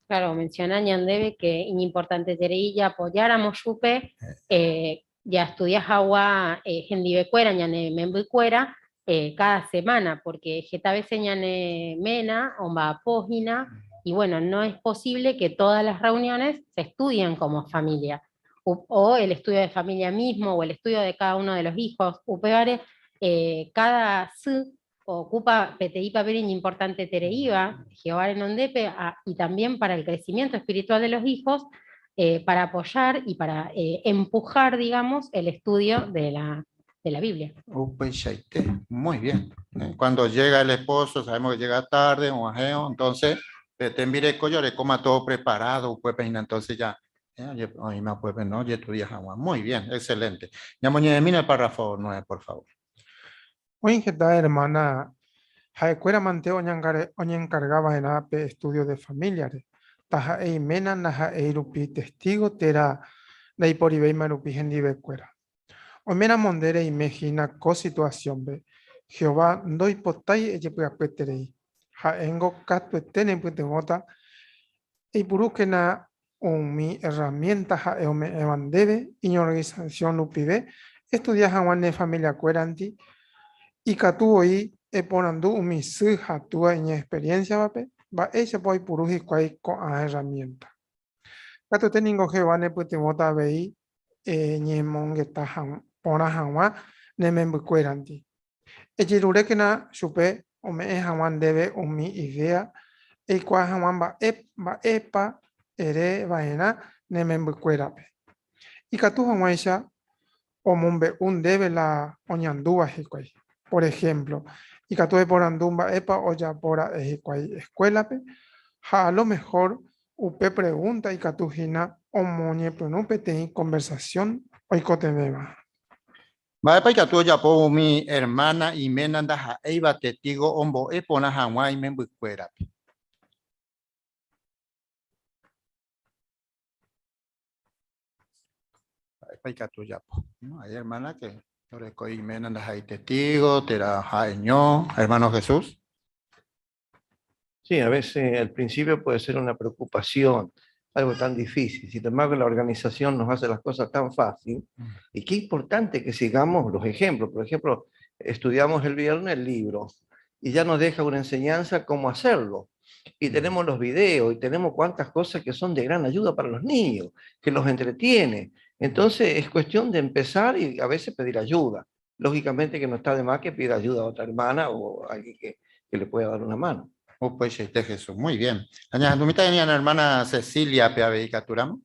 Claro, menciona ñandéve que iñimportanteterei jaapoyáramo chupe eh, jastudia hag̃ua eh, hendivekuéra, ñane membykuéra eh, cada semana, porque heta vece ñane ména omba'apo hína y bueno, no es posible que todas las reuniones se estudien como familia, o el estudio de familia mismo, o el estudio de cada uno de los hijos. Upévare, eh, cada sy ocupa peteĩ papel iñimportantetereíva Jehová renondépe a, y también para el crecimiento espiritual de los hijos, eh, para apoyar y para eh, empujar, digamos, el estudio de la, de la Biblia.
Upeichaite, muy bien. Cuando llega el esposo, sabemos que llega tarde, o ajeo, entonces, pe tembireko jarekóma todo preparado, upépe hína, entonces ya, oĩma upépe, no, jestudia hag̃ua. Muy bien, excelente. Ñamoñe'ẽmína el párrafo 9, por favor.
Oĩ heta ermána ha'ekuéramante oñenkarga va'erã pe estúdio de famíliare, taha'e iména ndaha'éi rupi Testígo térã ndaiporivéima rupi hendivekuéra. Oiméramo nde reime hína ko situasiónpe, Jehová ndoipotái ejepy'apyeterei. Ha'éngo katuete nepytyvõta, eipurúkena umi erramiénta ha'e ome'ẽva ndéve iñorganisasión rupive estudia hag̃ua ne familiakuéranti, ikatu voi Eporandu umi sy ha túa iñexperiénsiavape mba'éichapa oipuru hikuái ko'ã erramiénta. Katuete ningo Jehová nepytyvõta avei eñemongeta porã hag̃ua ne membykuérandi. Ejerurékena chupe ome'ẽ hag̃ua ndéve umi idéa eikuaa hag̃ua mba'e mba'épa ere va'erã ne membykuérape. Ikatu hag̃uáicha omombe'u ndéve la oñandúva hikuái. Por ehémplo, ikatu eporandu mba'épa ojapo ra'e hikuái eskuélape, ha a lo mehór upe pregúnta ikatu hína omoñepyrũ peteĩ konversasión oikotevẽva.
Mba'épa ikatu ojapo umi ermána iména ndaha'éiva Testígo ombo'e porã hag̃ua imembykuérape? Mba'épa ikatu ojapo? Hay ermána ke orekói iména ndaha'éi Testígo térã ha'eño. Ermáno Jesús?
Sí, a veces al principio puede ser una preocupación, algo tan difícil. Sin embargo, la organización nos hace las cosas tan fácil. Y qué importante que sigamos los ejemplos. Por ejemplo, estudiamos el viernes el libro y ya nos deja una enseñanza cómo hacerlo. Y tenemos los videos y tenemos cuantas cosas que son de gran ayuda para los niños, que los entretiene. Entonces es cuestión de empezar y a veces pedir ayuda. Lógicamente que no está de más que pida ayuda a otra hermana o a alguien que, que le pueda dar una mano.
Upeichaite Jesús. Muy bien. Añandumíta ñane hermana Cecilia pe avei ikatúramo.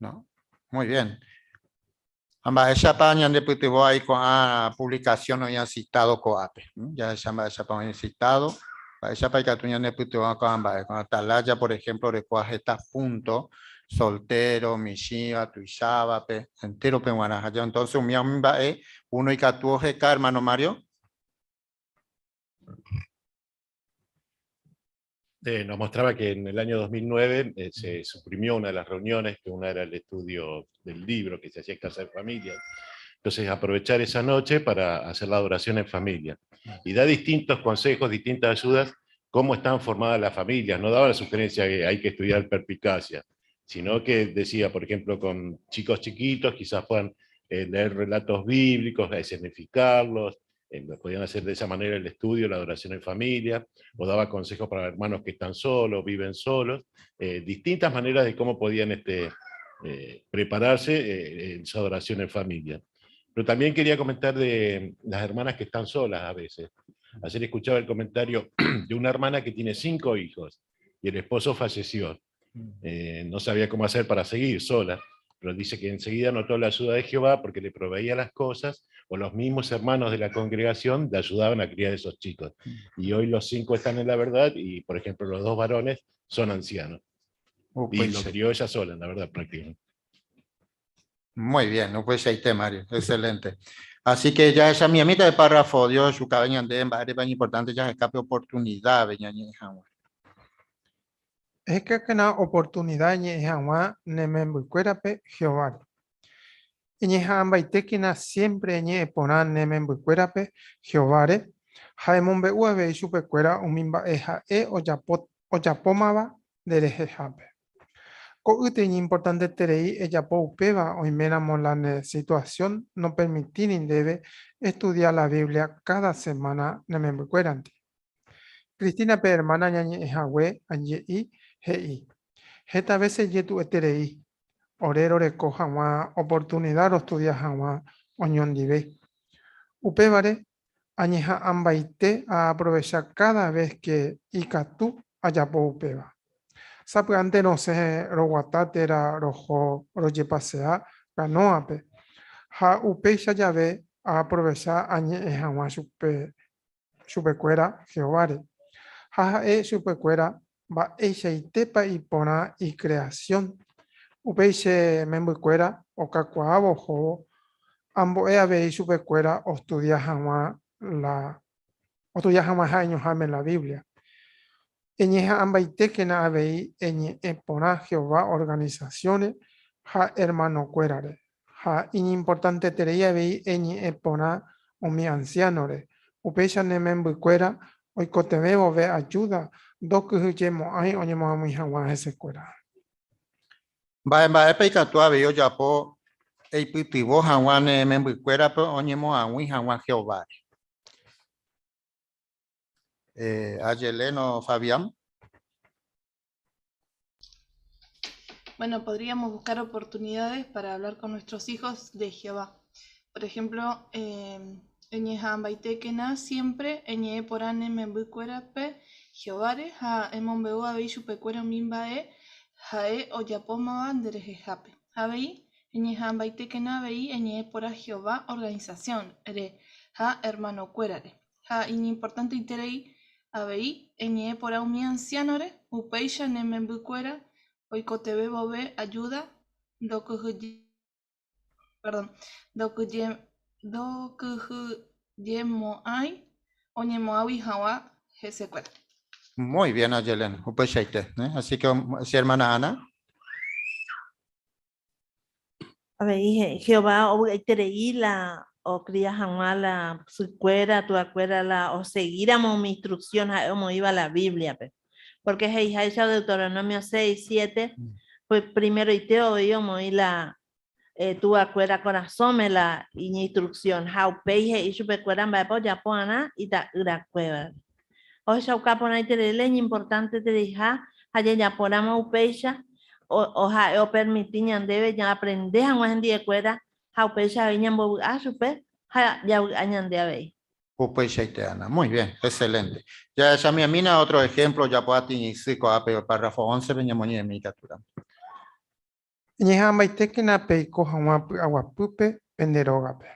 No? Muy bien. Ha mba'éichapa ñandepytyvõ ai ko'ã publicación oĩva citado ko'ápe. Jahecha mba'éichapa oĩ citado, mba'éichapa ikatu ñandepytyvõ ko'ã mba'e. Ko'ã Atalaya, por ejemplo, orekóva heta punto, soltero, michĩva, tuichávape, entérope g̃uarã. Ha entonces umi umi mba'e uno ikatu oheka, hermano Mario.
Nos mostraba que en el año 2009 se suprimió una de las reuniones, que una era el estudio del libro que se hacía en casa de familia. Entonces, aprovechar esa noche para hacer la adoración en familia. Y da distintos consejos, distintas ayudas, cómo están formadas las familias. No daba la sugerencia que hay que estudiar perspicacia, sino que decía, por ejemplo, con chicos chiquitos quizás puedan leer relatos bíblicos, escenificarlos, podían hacer de esa manera el estudio, la adoración en familia, o daba consejos para hermanos que están solos, viven solos, distintas maneras de cómo podían prepararse en su adoración en familia. Pero también quería comentar de las hermanas que están solas a veces. Ayer escuchaba el comentario de una hermana que tiene 5 hijos y el esposo falleció. No sabía cómo hacer para seguir sola, pero dice que enseguida notó la ayuda de Jehová porque le proveía las cosas, o los mismos hermanos de la congregación le ayudaban a criar a esos chicos. Y hoy los 5 están en la verdad y, por ejemplo, los 2 varones son ancianos. Y lo crió ella sola, la verdad, prácticamente.
Muy bien, no puede ser este, Mario. Excelente. Así que ya esa mi amita de párrafo, Dios, su cabaña de embarre, importante, ya escape oportunidad, veña, ñe, jagua.
Es que que na oportunidad ñe, jagua, ne membykuérape Jehová. Eñeha'ãmbaitékena siempre eñe'ẽporã ne membykuérape Jehováre ha emombe'u avei chupekuéra umi mba'e ha'e ojapómava nderehehápe. Ko'ýte iñimportanteterei ejapo upéva oiméramo la ne situasión nopermitíri ndéve estudia la Biblia káda semána ne membykuérandi. Cristina pe ermána ñañe'ẽ hague aje'i he'i, Heta vése ijetu'ueterei ore roreko hag̃ua oportunida rostudia hag̃ua oñondive. Upévare añeha'ãmbaite aaprovecha káda ves ke ikatu ajapo upéva. Sapy'ánte rosẽ roguata térã roho rojepasea kanóape, ha upéicha jave aaprovecha añe'ẽ hag̃ua chupe chupekuéra Jehováre, ha ha'e chupekuéra mba'eichaitépa iporã ikreasión. Upéi che membykuéra okakuaávo ohóvo, ambo'e avei chupekuéra ostudia hag̃ua la ostudia hag̃ua ha'eñoháme la Biblia. Eñeha'ãmbaitékena avei eñe'ẽ porã Jehová organisasiõre ha ermanokuérare. Ha iñimportanteterei avei eñe'ẽ porã umi ansiánore. Upéicha ne membykuéra oikotevẽ vove ajúda ndokyhyjemo'ãi oñemoag̃ui hag̃ua hesekuéra.
Mba'e mba'épa ikatu avei ojapo eipytyvõ hag̃ua ne membykuérape oñemoag̃ui hag̃ua Jehováre? Ayelén o Fabián.
Bueno, podríamos buscar oportunidades para hablar con nuestros hijos de Jehová. Por ejemplo, eh, eñeha'ãmbaitékena siempre eñe'ẽ porã ne membykuérape Jehováre ha emombe'u avei chupekuéra umi mba'e ha'e ojapómava nderehehápe. Avei, eñeha'ãmbaitékena avei eñe'ẽ porã Jehová organisasión-re ha ermanokuérare. Ha iñimportanteiterei avei eñe'ẽ porã umi ansiánore, upéicha ne membykuéra oikotevẽ vove ajúda ndokyhyje perdón, ndokyje ndokyhyjemo'ãi oñemo'ãgui hag̃ua hesekuéra.
Muy bien, Ayelen, upeichaite. ¿Eh? Así que, sí, hermana Ana.
Avei he'i Jehová ovy'aiterei la okria hag̃ua la sykuéra, tuakuéra la osegíramo umi instruksión ha'e omoĩva la Bíbliape. Pórke he'iháicha Deuteronomio 6, 7, pues primeroite avei omoĩ la tuakuéra korasõme la iñinstruksión ha upéi he'i chupekuéra mba'épa ojapo va'erã ita'yrakuévare. Ohechauka porãiterei la iñimportantetereiha ha jajapóramo upéicha, ha'e opermiti ñandéve ñaaprende hag̃ua hendivekuéra ha upéicha avei ñambovy'a chupe ha javy'a ñande avei.
Upeichaite, Ana. Muy bien, excelente. Jahechamiamína otro ejemplo ojapo atĩ'isy ko'ápe párrafo 11-pe ñamoñe'ẽmi ikatúramo.
Eñeha'ãmbaitékena peiko hag̃ua py'aguapýpe pende rógape.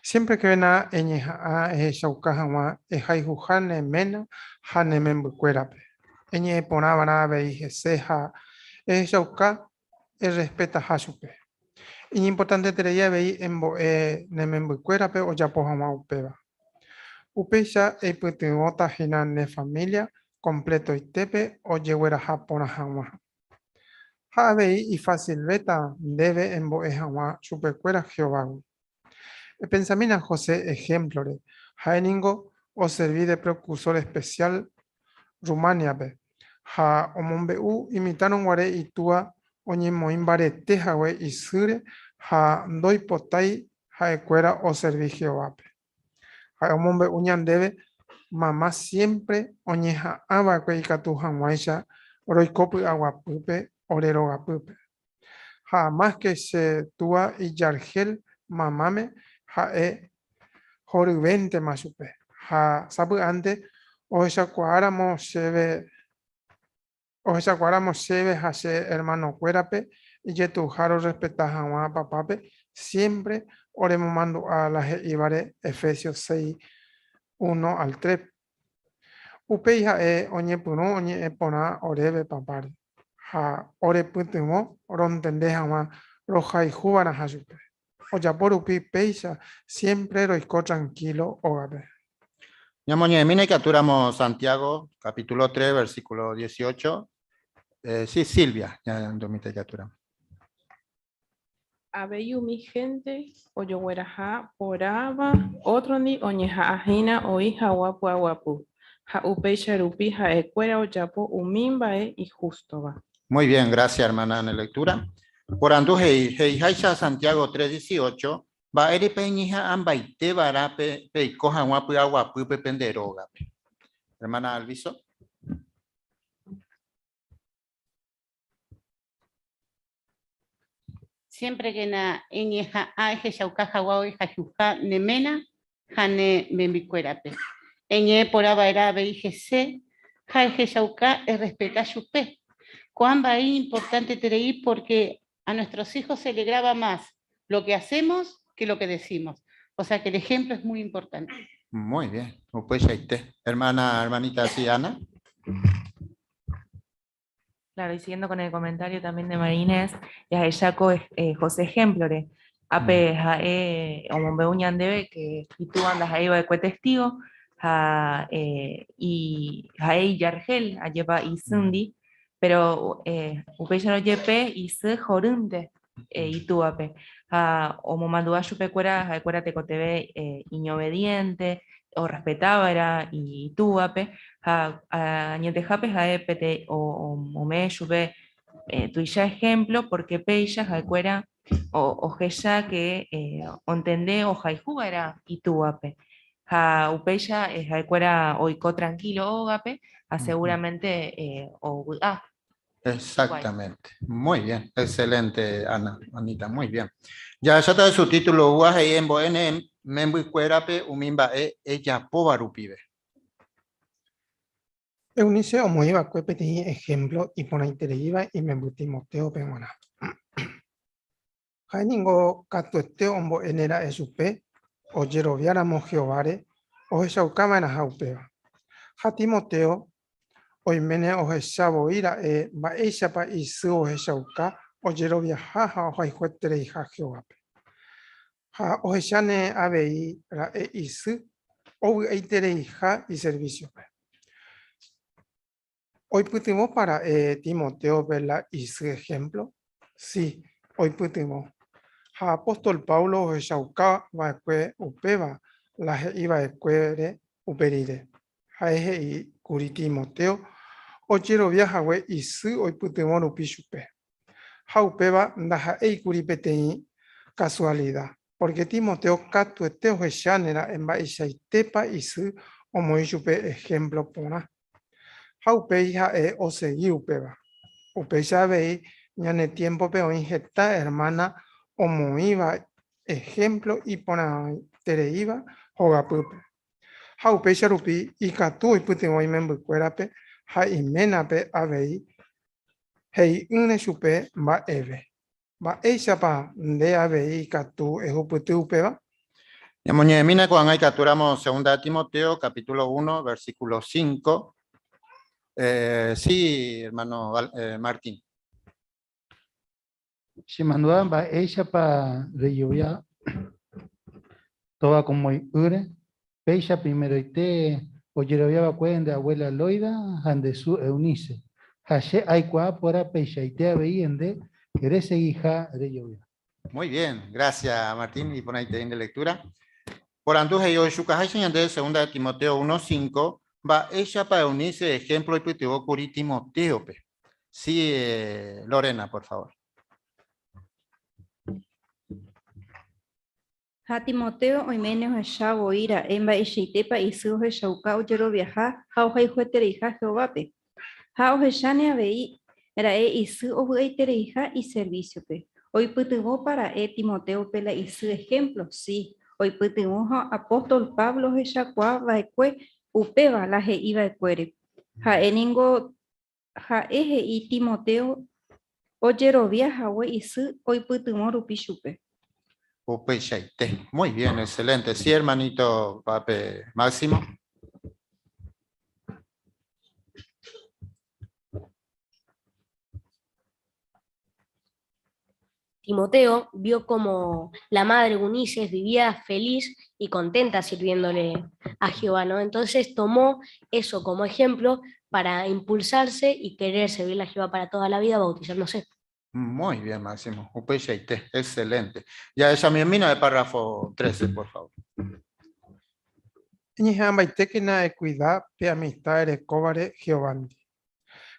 Siémprekena eñeha'ã ehechauka hag̃ua ehayhuha ne ména ha ne membykuérape. Eñe'ẽ porã va'erã avei hese ha ehechauka errespetaha chupe. Iñimportanteterei avei embo'e ne membykuérape ojapo hag̃ua upéva. Upéicha eipytyvõta hína ne família kompletoitépe ojegueraha porã hag̃ua. Ha avei ifasilvéta ndéve embo'e hag̃ua chupekuéra Jehovágui. Epensamína José ehémplore, ha'e ningo oservi de prekursór espesiál Rumániape, ha omombe'u imitãrõ guare itúa oñemoĩ mbarete hague isýre ha ndoipotái ha'ekuéra oservi Jehovápe. Ha'e omombe'u ñandéve mama siémpre oñeha'ã va'ekue ikatu hag̃uáicha roiko py'aguapýpe ore rogapýpe. Ha amáske che túa ijarhél mamáme ha'e horyvéntema chupe. Ha sapy'ánte ohechakuaáramo chéve Ohechakuaáramo chéve ha che ermanokuérape ijetu'uha rorrespeta hag̃ua papápe, siémpre oremomandu'a la he'ívare Efesios 6, 1 al 3. Upéi ha'e oñepyrũ oñe'ẽ porã oréve papáre, ha orepytyvõ rontende hag̃ua rohayhuva'erãha chupe. Ojapo rupi péicha siémpre roiko trankílo ógape.
Ñamoñe'ẽmína ikatúramo Santiago capítulo 3 versículo 18. Eh, sí, Silvia, ñahendomíta ikatúramo.
Avei umi hénte ojogueraha porãva ótrondi oñeha'ã hína oĩ hag̃ua py'aguapy, ha upéicha rupi ha'ekuéra ojapo umi mba'e ihústova.
Muy bien, gracias hermana en lectura. Porandu he'i, he'iháicha Santiago 3:18, Mba'érepa iñeha'ãmbaite va'erã peiko hag̃ua py'aguapýpe pende rógape? Hermana Alviso.
Siémprekena eñeha'ã ehechauka hag̃ua oehayhuha ne ména ha ne membykuérape. Eñe'ẽ porã va'erã avei hese ha ehechauka errespeta chupe. Ko'ã mba'e iñimportanteterei pórke a nuestros hijos se le graba más lo que hacemos que lo que decimos. O sea que el ejemplo es muy importante.
Muy bien, upeichaite. Hermana, hermanita Siana.
Claro, y siguiendo con el comentario también de María Inés, jahecha eh, José ejemplore. Ápe ha'e omombe'u ñandéve que itúva ndaha'éi va'ekue testigo,
Ha eh, i, ha'e ijarhél ajépa isýndi, pero eh, upéicharõ jepe isy horýnte eh, itúvape. Ha omomandu'a chupekuéra ha'ekuéra tekotevẽ eh, iñobediente, orrespetava'erã itúvape, ha añetehápe ha'e peteĩ ome'ẽ chupe eh, tuicha ejemplo porque péicha ha'ekuéra ohecha que eh, ontende ohayhuva'erã itúvape. Ha upéicha eh, ha'ekuéra oiko tranquilo ógape ha seguramente eh, ovy'a.
Exactamente. Muy bien. Excelente, Ana. Anita, muy bien. Ya esa de su título, Uaje embo'e ne membykuérape umi mba'e ejapóva rupive.
Eunice omoĩ va'ekue peteĩ ehémplo iporãitereíva imemby Timotéope g̃uarã. Ha'e ningo katuete ombo'éne ra'e chupe ojeroviáramo Jehováre ohechauka va'erãha upéva. Ha Timoteo oiméne ohecha voi ra'e mba'éichapa isy ohechauka ojeroviaha ha ohayhuetereiha Jehovápe. Ha ohecháne avei ra'e isy ovy'aitereiha iservísiope. Oipytyvõpa ra'e Timotéope la isy ehémplo? Si, oipytyvõ. Ha apóstol Pablo ohechauka va'ekue upéva la he'i va'ekuére upe rire. Ha'e he'i kuri Timoteo ojerovia hague isy oipytyvõ rupi chupe. Ha upéva ndaha'éi kuri peteĩ kasualida, pórke Timoteo katuete ohecháne ra'e mba'eichaitépa isy omoĩ chupe ehémplo porã. Ha upéi ha'e osegi upéva. Upéicha avei ñane tiémpope oĩ heta ermána omoĩva ehémplo iporãitereíva hogapýpe. Ha upéicha rupi ikatu oipytyvõ imembykuérape ha iménape avei he'i'ỹre chupe mba'eve. Mba'éichapa nde avei ikatu ehupyty upéva?
Ñamoñe'ẽmína ko'ág̃a ikatúramo Segunda de Timoteo, capítulo 1, versículo 5. Eh, sí, hermano eh, Martín.
Chemandu'a mba'éichapa rejovia tovakomoi'ỹre, péicha primeroite ojerovia va'ekue nde abuela Loida ha nde sy Eunice, ha che aikuaa porã peichaite avei nde resegiha rejovia.
Muy bien, gracias Martín, iporãitei nde lectura. Porandu he'i ohechukaháicha ñande segunda de Timoteo 1.5, mba'éichapa Eunice ejemplo oipytyvõ kuri Timotéope. Sí, eh, Lorena, por favor.
Ha Timoteo oiméne ohecha voi ra'e mba'eichaitépa isy ohechauka ojeroviaha ha ohayhuetereiha Jehovápe. Ha ohecháne avei ra'e isy ovy'aitereiha iservísiope. Oipytyvõpa ra'e Timotéope la isy ehémplo? Si, oipytyvõ ha apóstol Pablo ohechakuaa va'ekue upéva la he'i va'ekuére. Ha'e ningo Ha'e he'i Timoteo ojerovia hague isy oipytyvõ rupi chupe.
Upeichaite. Muy bien, excelente. Sí, hermanito Pape Máximo.
Timoteo vio cómo la madre Eunice vivía feliz y contenta sirviéndole a Jehová, ¿no? Entonces tomó eso como ejemplo para impulsarse y querer servirle a Jehová para toda la vida, bautizándose.
Muy bien, Máximo. Upeichaite. Excelente. Ya esa mina de párrafo 13, por favor.
Eñeha'ãmbaitékena ekuida pe amista erekóvare Jehovándi.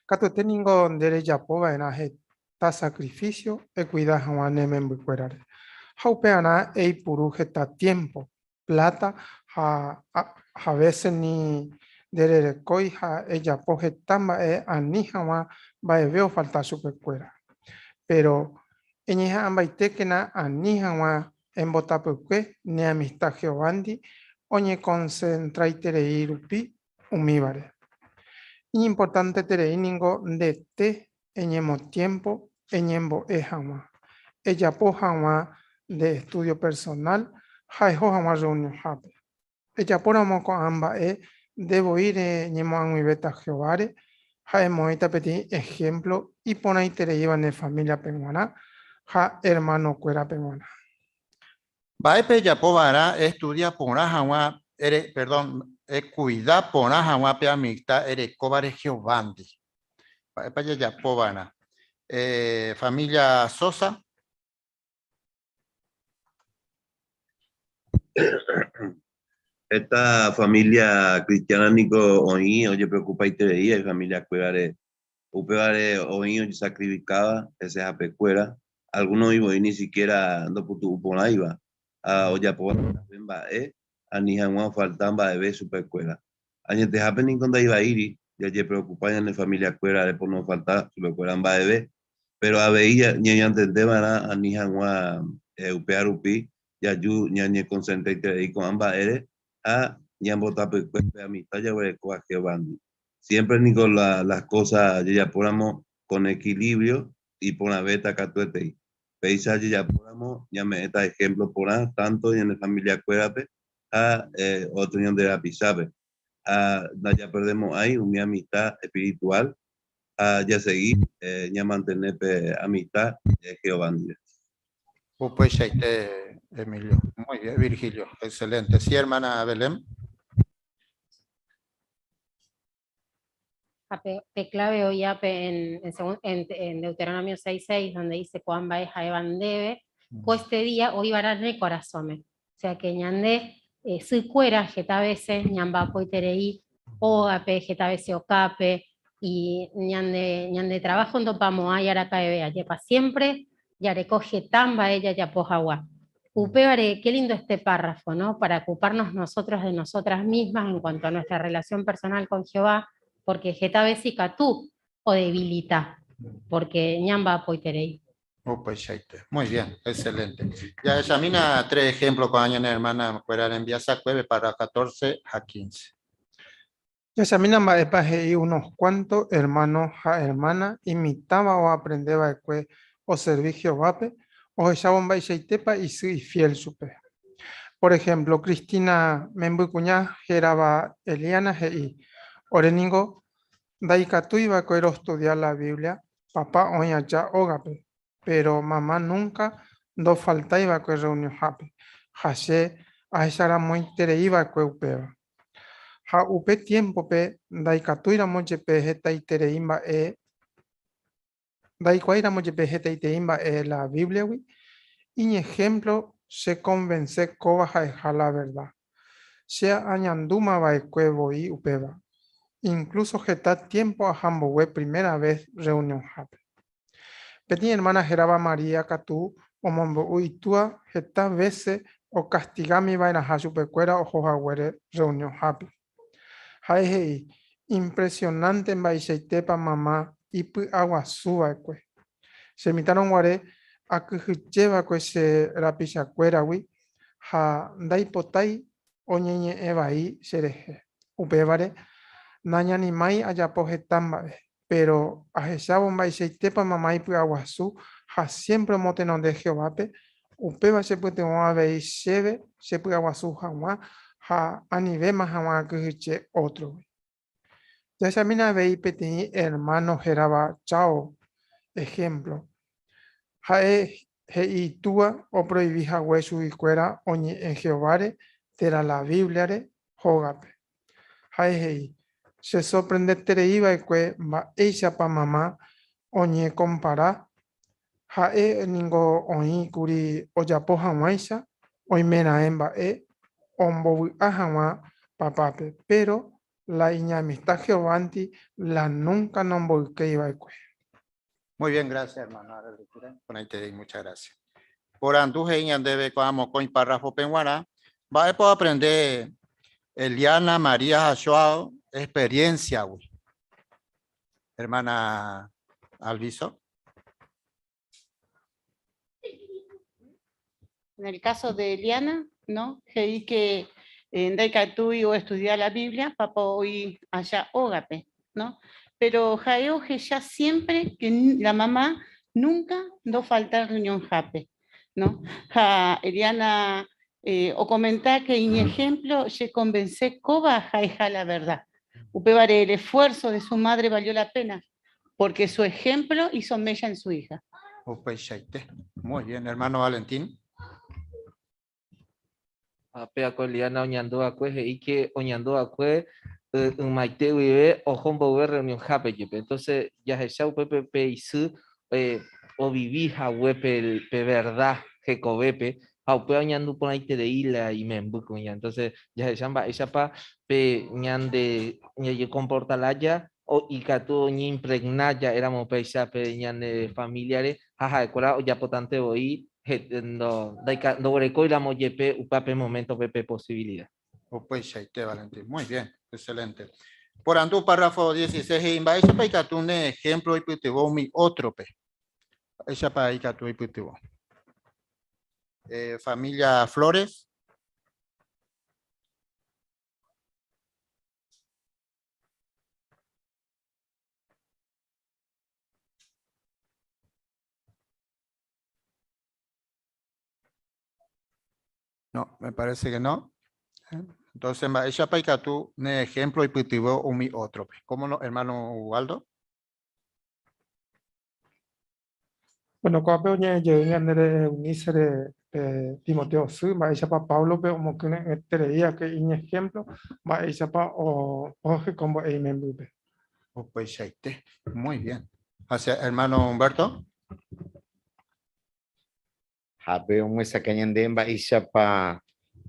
Katuete ningo nde rejapo va'erã heta sakrifísio ekuida hag̃ua ne membykuérare. Ha upearã eipuru heta tiémpo, pláta ha a vése ni ndererekói ha ejapo heta mba'e ani hag̃ua mba'eve ofalta chupekuéra. Péro eñeha'ãmbaitékena ani hag̃ua embotapykue ne amista Jehovándi oñekonsentraiterei rupi umívare. Iñimportanteterei ningo ndete eñemotiémpo eñembo'e hag̃ua, ejapo hag̃ua nde estúdio personál ha eho hag̃ua rreunionhápe. Ejapóramo ko'ã mba'e nde voi reñemoag̃uivéta Jehováre ha emoĩta peteĩ ehémplo iporãitereíva ne famíliape g̃uarã ha ermanokuérape g̃uarã.
Mba'épa ejapo va'erã estudia porã hag̃ua, ere, perdón, Ekuida porã hag̃ua pe amista erekóvare Jehovándi. Mba'épa jajapo va'erã? Familia Sosa.
Heta familia cristiana niko oĩ ojepreocupaiterei ifamiliakuérare, upévare oĩ ojesacrificáva hesehapekuéra, alguno oĩ voi ni siquiera ndoputu'u porãiva ha ojapóva hetave mba'e ani hag̃ua ofalta mba'eve chupekuéra. Añetehápe niko ndaivaíri jajepreocupa ñane familiakuérare por no ofalta chupekuéra mba'eve, Péro avei ñañantende va'erã ani hag̃ua upéva rupi jaju ñañekonsentraiterei ko'ã mba'ére ha ñambotapykue pe amista jaguerekóva Jehovándi. Siémpre niko las kósa jajapóramo kon ekilívrio iporãvéta katuetei. Péicha jajapóramo ñame'ẽta ehémplo porã tánto ñane familiakuérape ha ótro ñande rapichápe. Ha ndajaperdemo'ãi umi amista espirituál ha jasegi ñamantene pe amista Jehová ndive.
Upeichaite, Emilio. Muy bien, Virgilio. Excelente. Sí, hermana Belén.
Ha pe, pe clave oiápe en, en, segun- en, en Deuteronomio 6.6, donde dice ko'ã mba'e ha'éva ndéve, ko este día oĩvarã ne korasõme. O sea que ñande eh, sykuéra heta vece ñamba'apoiterei ógape, heta vece okápe, y ñande, ñande trabajo ndopamo'ãi araka'eve, ajépa siempre jareko heta mba'e jajapo hag̃ua. Upévare, qué lindo este párrafo, ¿no? Para ocuparnos nosotros de nosotras mismas en cuanto a nuestra relación personal con Jehová, porque heta vece ikatu odebilita, porque ñamba'apoiterei.
Upeichaite. Muy bien, excelente. Jahechamína tres ejemplos ko'ã ñane hermana kuéra rembiasakuépe párrafo 14 ha 15.
Jahechamína mba'épa he'i unos cuanto hermano ha hermana imitãva oaprende va'ekue oservi Jehovápe ohechávo mba'eichaitépa isy ifiél chupe. Por ejemplo, Cristina membykuña hérava Eliana he'i, Ore ningo ndaikatúi va'ekue rostudia la Biblia Papa oĩ aja ógape, péro mama núnka ndofaltái va'ekue rreunionhápe, ha che ahecharamoiterei va'ekue upéva. Ha upe tiémpope ndaikatúiramo jepe hetaiterei mba'e, ndaikuaáiramo jepe hetaiterei mba'e la Bíbliagui, iñehémplo chekonvense kóva ha'eha la verda. Che añandúma va'ekue voi upéva, inklúso heta tiémpo aha mbogue primera ves rreunionhápe. Peteĩ ermána hérava María katu omombe'u itúa heta vése okastigámi va'erãha chupekuéra oho haguére rreunionhápe. Ha'e he'i, Impresionánte mba'eichaitépa mama ipy'aguasu va'ekue. Che mitãrõ guare akyhyje va'ekue che rapichakuéragui ha ndaipotái oñeñe'ẽ vai cherehe. Upévare, nañanimái ajapo heta mba'e. Péro ahechávo mba'eichaitépa mama ipy'aguasu ha siémpre omotenonde Jehovápe, upéva chepytyvõ avei chéve chepy'aguasu hag̃ua ha anivéma hag̃ua akyhyje ótrogui. Jahechamína avei peteĩ ermáno hérava Chao ehémplo. Ha'e he'i itúa oproivi hague chuguikuéra oñe'ẽ Jehováre térã la Bíbliare hógape. Ha'e he'i, Chesorprendeterei va'ekue mba'éichapa mama oñekompara, ha'e ningo oĩ kuri ojapo hag̃uáicha oimeraẽ mba'e ombovy'a hag̃ua papápe, péro la iñamista Jehovánti la núnka nomboykéi va'ekue.
Muy bien, gracias, hermano. Ahora lectura. Porãiterei, muchas gracias. Porandu he'i ñandéve ko'ã mokõi párrafo-pe g̃uarã, mba'épa oaprende Eliana, María ha Joao experiencia-gui? Hermana Alviso.
En el caso de Eliana, ¿no? He'i que ndaikatúi oestudia la Biblia papa oĩ aja ógape, ¿no? Pero ha'e ohecha siempre que la mamá nunca ndofalta reunionhápe, ¿no? Ha Eliana okomenta que iñejemplo chekonvense kóva ha'eha la verdad. Upévare el esfuerzo de su madre valió la pena, porque su ejemplo hizo mella en su hija.
Upeichaite. Muy bien, hermano Valentín.
Ha péva ko Eliana oñandu va'ekue he'i ke oñandu va'ekue ymaite guive oho mboyve reunionhápe jepe. Entonces jahecha upépe pe isy ovivi hague pe verdad hekovépe ha upéva oñandu porãiterei la imemby kuña. Entonces jahecha mba'éichapa pe ñande ñañekomporta lája ikatu oñeimpregna ja'éramo upéicha pe ñane familiare ha ha'ekuéra ojapotante voi ndoguerekóiramo jepe upe momento-pe pe posibilida.
Upeichaite, Valentín. Muy bien, excelente. Porandu párrafo 16 he'i mba'éichapa ikatu ne ejemplo oipytyvõ umi ótrope. Mba'éichapa ikatu oipytyvõ. Eh, familia Flores. No, me parece que no. Entonces, mba'éichapa ikatu ne ejemplo oipytyvõ umi ótrope. ¿Cómo no, hermano Ubaldo?
Bueno, ko'ápe oñe'ẽjey ñande rehe Eunice-re pe Timoteo sy, mba'éichapa Páblope omokyre'ỹeterei va'ekue iñehémplo, mba'éichapa ohekombo'e imembýpe.
Upeichaite. Muy bien. Hacia hermano Humberto.
Ha pe omyesakã ñande mba'éichapa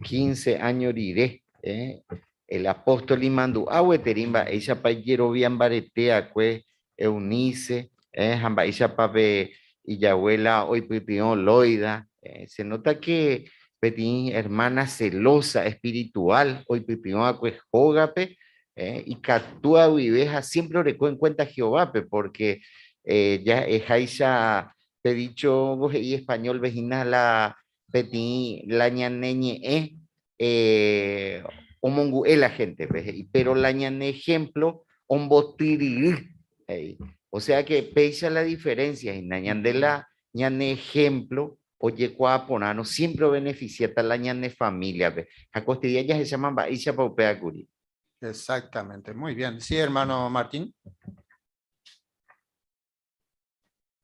15 áño rire, eh, el apóstol imandu'a gueteri mba'éichapa ijerovia mbarete akue Eunice, eh, ha mba'éichapa pe ijabuela oipytyvõ Loida. Eh, se nota que peteĩ hermana celosa espiritual oipytyvõ akue hógape, eh, ikatúa guive ha siempre oreko en cuenta Jehovápe, porque eh, ja'eháicha Pe dicho ngo he'i español-pe hína la peteĩ la ñane ñe'ẽ eh, omongu'e la gente-pe, he'i, pero la ñane ejemplo ombotyryry, he'i. O sea que péicha la diferencia hína, ñande la ñane ejemplo ojekuaa porãrõ siempre obeneficiáta la ñane familia-pe. Ha kostedía jahecháma mba'éichapa upéva kuri.
Exactamente, muy bien. Sí, hermano Martín.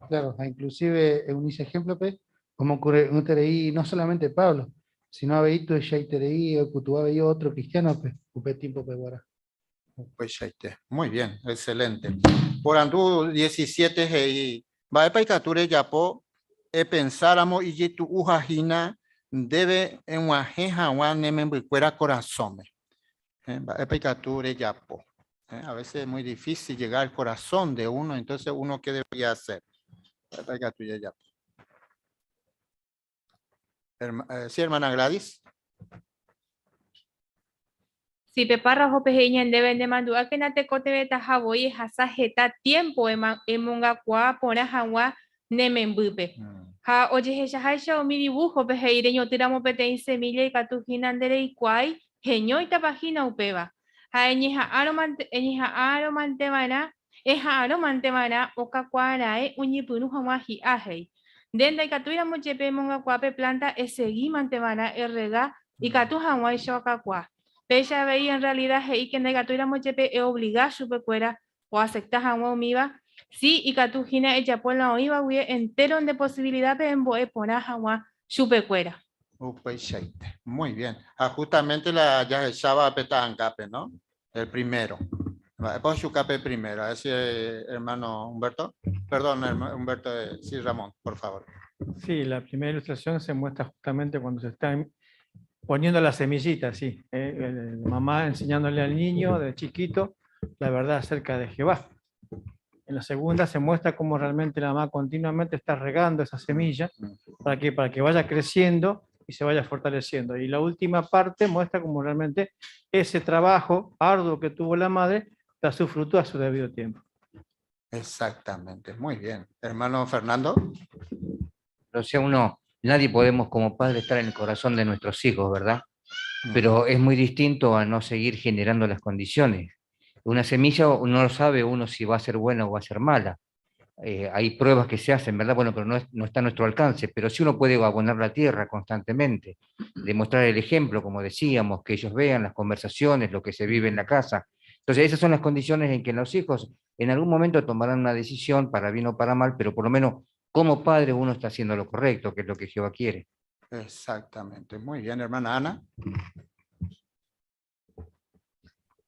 Claro, inclusive Eunice ejemplo-pe, omokyre'ỹterei no solamente Pablo, sino avei tuichaiterei oikutu avei otro cristiano-pe upe tiempo-pe guarã.
Upeichaite. Muy bien, excelente. Porandu 17 he'i, Mba'épa ikatu rejapo epensáramo ijetu'uha hína ndéve eg̃uahẽ hag̃ua ne membykuéra korasõme? Mba'épa ikatu rejapo? A veces es muy difícil llegar al corazón de uno, entonces uno qué debería hacer? Mba'épa ikatu jajapo? Sí, hermana Gladys.
Si pe párrafo-pe he'i ñandéve nemandu'ákena tekotevẽtaha voi ehasa heta tiempo emongakuaa porã hag̃ua ne membýpe. Ha ojehechaháicha umi dibujo-pe he'i reñotỹramo peteĩ semilla ikatu hína ndereikuaái heñóitapa hína upéva. Ha eñeha'ãromanteva'erã eha'arõmanteva'erã okakuaaraẽ oñepyrũ hag̃ua hi'a, he'i. Nde ndaikatúiramo jepe emongakuaa pe plánta esegímanteva'erã errega ikatu hag̃uáicha okakuaa. Péicha avei en realida he'i ke ndaikatúiramo jepe eovliga chupekuéra oasepta hag̃ua umíva, si ikatu hína ejapo la oĩva guie entéro nde posivilidápe embo'e porã hag̃ua chupekuéra.
Upeichaite. Muy bien. Ha justamente la jahecháva pe ta'angápe, no? El primero. Mba'épa ochuka pe primero? A ver si hermano Humberto. Perdón, Humberto, sí, Ramón, por favor.
Sí, la primera ilustración se muestra justamente cuando se está poniendo la semillita, sí. La mamá enseñándole al niño de chiquito la verdad acerca de Jehová. En la segunda se muestra cómo realmente la mamá continuamente está regando esa semilla para que vaya creciendo y se vaya fortaleciendo. Y la última parte muestra cómo realmente ese trabajo arduo que tuvo la madre da su fruto a su debido tiempo.
Exactamente, muy bien. Hermano Fernando.
O sea, uno, nadie podemos como padre estar en el corazón de nuestros hijos, ¿verdad? Pero es muy distinto a no seguir generando las condiciones. Una semilla no lo sabe uno si va a ser buena o va a ser mala. Hay pruebas que se hacen, ¿verdad? Bueno, pero no está a nuestro alcance, pero sí uno puede abonar la tierra constantemente, demostrar el ejemplo, como decíamos, que ellos vean las conversaciones, lo que se vive en la casa. Entonces, esas son las condiciones en que los hijos en algún momento tomarán una decisión, para bien o para mal, pero por lo menos como padre uno está haciendo lo correcto, que es lo que Jehová quiere.
Exactamente. Muy bien, hermana Ana.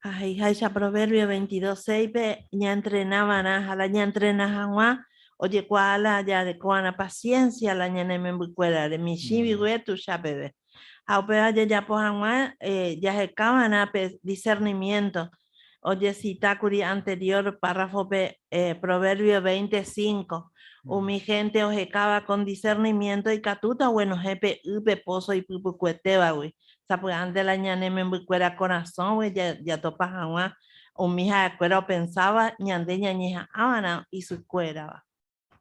Ha he'iháicha Proverbio 22, 6-pe ñaentrenava'erã ha la ñaentrena hag̃ua ojekuaa la jarekova'erã paciencia la ñane membykuérare michĩ guive tuicha peve. Ha upéva jajapo hag̃ua jahekava'erã pe discernimiento ojecitákuri anterior párrafo-pe Proverbio 20, 5. Umi hénte ohekáva con discernimiento ikatúta oguenohẽ pe y pe pozo ipypykuetévagui. Sapy'ánte la ñane membykuéra korasõgui jatopa hag̃ua umi ha'ekuéra opensáva ñande ñañeha'ãva'erã isykuérava.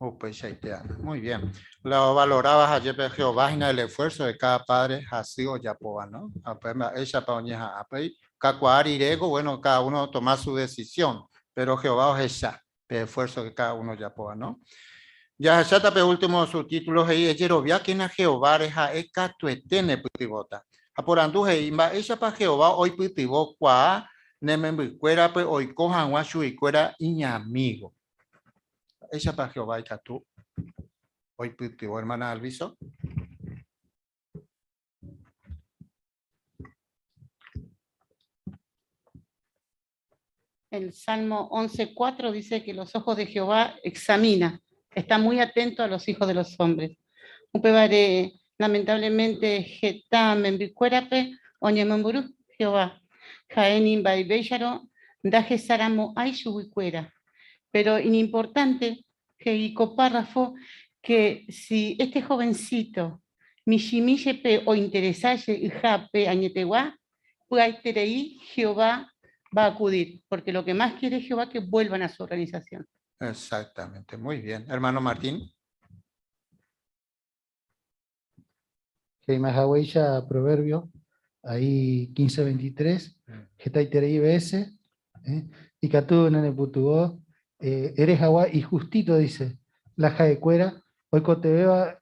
Upeichaite, Ana. Muy bien. La ovaloraba ayer Jehová hína el esfuerzo de cada padre hasy ojapóva, ¿no? Ha mba'éichapa oñeha'ã. Upéi kakuaa riréko, bueno, cada uno toma su decisión, pero Jehová ohecha pe esfuerzo que cada uno ojapóva, ¿no? Jahecháta pe último subtítulo he'i ejeroviákena Jehováre ha'e katuete nepytyvõta. Ha porandu he'i mba'éichapa Jehová oipytyvõkuaa ne membykuérape oiko hag̃ua chuguikuéra iñamígo. Mba'éichapa Jehová ikatu oipytyvõ, hermana Alviso?
El Salmo 11.4 dice que los ojos de Jehová examina, está muy atento a los hijos de los hombres. Upévare, lamentablemente, heta membykuérape oñemombyry Jehová. Ha'e ni mba'evéicharõ ndahesaramo'ãi chuguikuéra. Pero iñimportante he'i ko párrafo que si este jovencito michĩmi jepe ointeresa je'yha añetegua, pya'eterei Jehová va a acudir, porque lo que más quiere Jehová que vuelvan a su organización.
Exactamente, muy bien. Hermano Martín.
He'ihaguéicha Proverbio, ahí 15:23, hetaiterei vece, eh, ikatu nenepytyvõ, ere hag̃ua y justito dice, la ha'ekuéra oikotevẽva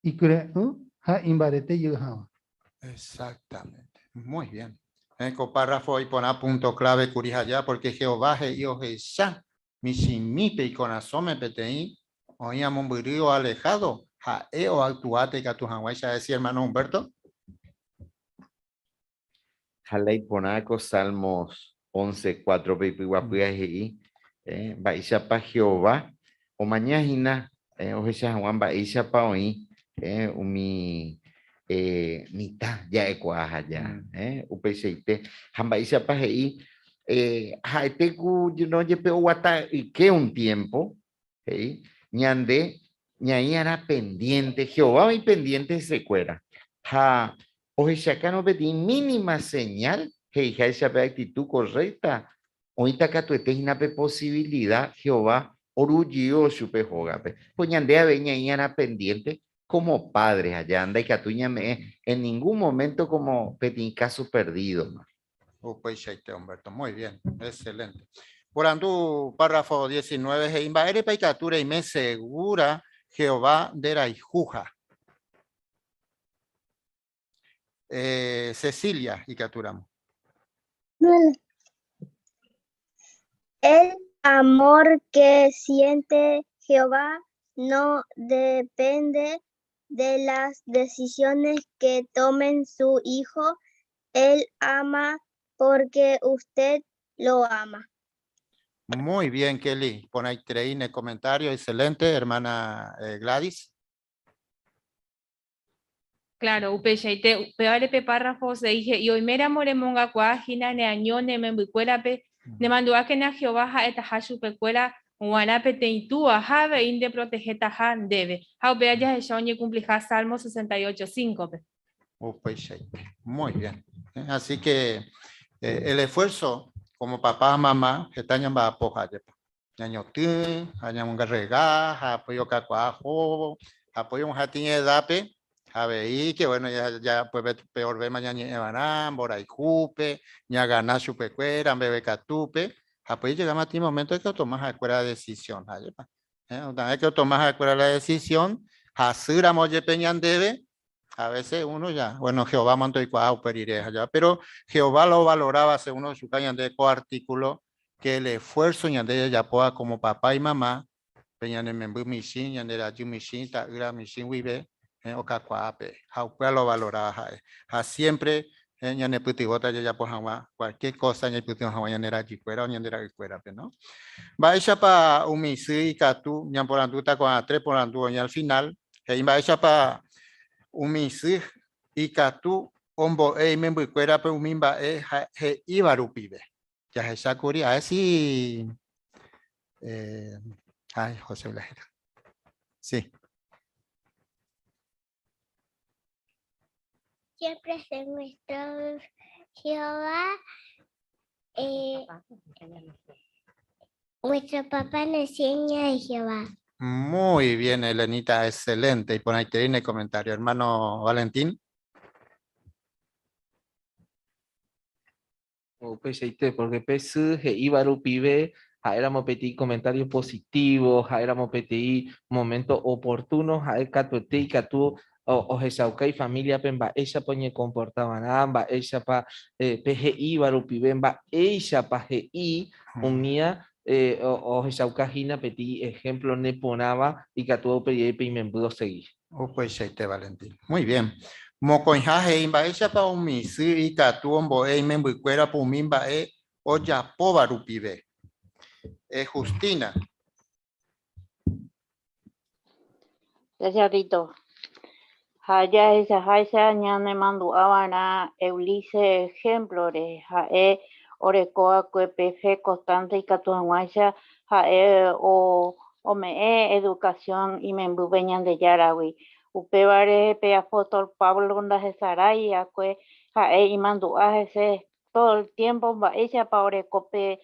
ikyre'ỹ ha imbarete jey hag̃ua.
Exactamente, muy bien. Ko párrafo iporã punto clave kuri allá, porque Jehová he'i ohecha michĩmípe ikorasõme peteĩ oĩ mombyry o alejado ha'e oactuáta ikatu hag̃uáicha decir hermano Humberto.
Ha la iporã ko Salmos 11.4 pe ipyguapýa he'i mba'éichapa Jehová omañahína ohecha hag̃ua mba'éichapa oĩ umi mitã ja'ekuaa aja upeichaite ha mba'éichapa he'i ha'ete ku jepe oguata yke un tiempo he'i ñande ñaĩ'arã pendiente Jehová oĩ pendiente hesekuéra ha ohechakárõ peteĩ mínima señal he'iháicha pe actitud correcta oĩta katuete hína pe posibilidad Jehová orujývo chupe hógape. Pues ñande avei ñaĩ'arã pendiente como padres allá ndaikatúi ñame'ẽ en ningún momento como peteĩ caso perdido.
Upeichaite, Humberto. Muy bien, excelente. Porandu párrafo 19 he'i mba'érepa ikatu reime segura Jehová nderayhuha. Cecilia ikatúramo.
El amor que siente Jehová no depende de las decisiones que tomen su hijo. Él ama porque usted lo ama.
Muy bien, Kelly. Pon ahí en el comentario. Excelente, hermana Gladys.
Claro, upeichaite, upévare pe párrafo he'i oiméramo remongakuaahína neaño ne membykuérape nemandu'ákena Jehová ha'etaha chupekuéra g̃uarã peteĩ túa ha avei ndeprotegetaha ndéve. Ha upéva jahecha oñecumpliha Salmo 68.5-pe.
Upeichaite. Muy bien. Así que el esfuerzo como papá, mamá, heta ñamba'apo jepa. Ñañotỹ, ha ñamongarrega, ha apoyo kakuaa ohóvo, apoyo hatĩ edápe, avei que bueno, ya, ya pues peor ve ñañe'ẽva'erã, mborayhúpe, ñagana chupekuéra, mbevekatúpe, ha pues llegamos a ti momento que tomas ha'ekuéra decisión, jepa. Una vez que tomas ha'ekuéra la decisión, hasýramo jepe ñandéve, a veces uno ya, bueno, Jehová mandó oikuaa upe rire allá, pero Jehová lo valoraba según ochuka ñande ko artículo, que el esfuerzo ñande jajapóva como papá y mamá, pe ñane memby michĩ, ñande rajy michĩ, ta'ýra michĩ guive, Okakuaápe ha upéva lo valoraba ha'e. Ha siempre ñanepytyvõta jajapo hag̃ua cualquier cosa ñaipytyvõ hag̃ua ñande rajykuéra o ñande ra'ykuérape, no? Mba'éichapa umi sy ikatu ñaporandúta ko'ã tres porandu oĩ al final, he'i mba'éichapa umi sy ikatu ombo'e imembykuérape umi mba'e he'íva rupive. Jahechákuri, a ver si... ay, José Blajera. Sí.
Siempre se muestra Jehová. Nuestro papá nos enseña de Jehová.
Muy bien, Elenita, excelente. Y por ahí te viene el comentario. Hermano Valentín.
Upeichaite, porque pe sy he'íva rupive ha'éramo peteĩ comentario positivo, ha'éramo peteĩ momento oportuno, ha'e katuete ikatu ohechauka ifamiliape mba'éichapa oñekomportavarã, mba'éichapa pe he'íva rupive, mba'éichapa he'i umía ohechauka hína peteĩ ejemplo neporãva ikatúva upe rire pe imemby osegi.
Upeichaite, Valentín. Muy bien. Mokõiha he'i mba'éichapa umi sy ikatu ombo'e imembykuérape umi mba'e ojapóva rupive. Justina.
Gracias, Tito. Ha jahechaháicha ñanemandu'ava'erã Eunice ejemplo-re, ha'e orekova'ekue pe fe constante ikatu hag̃uáicha ha'e ome'ẽ educación imembýpe Ñandejáragui. Upévare pe apóstol Pablo ndahesarai'akue ha'e imandu'a hese todo el tiempo mba'éichapa oreko pe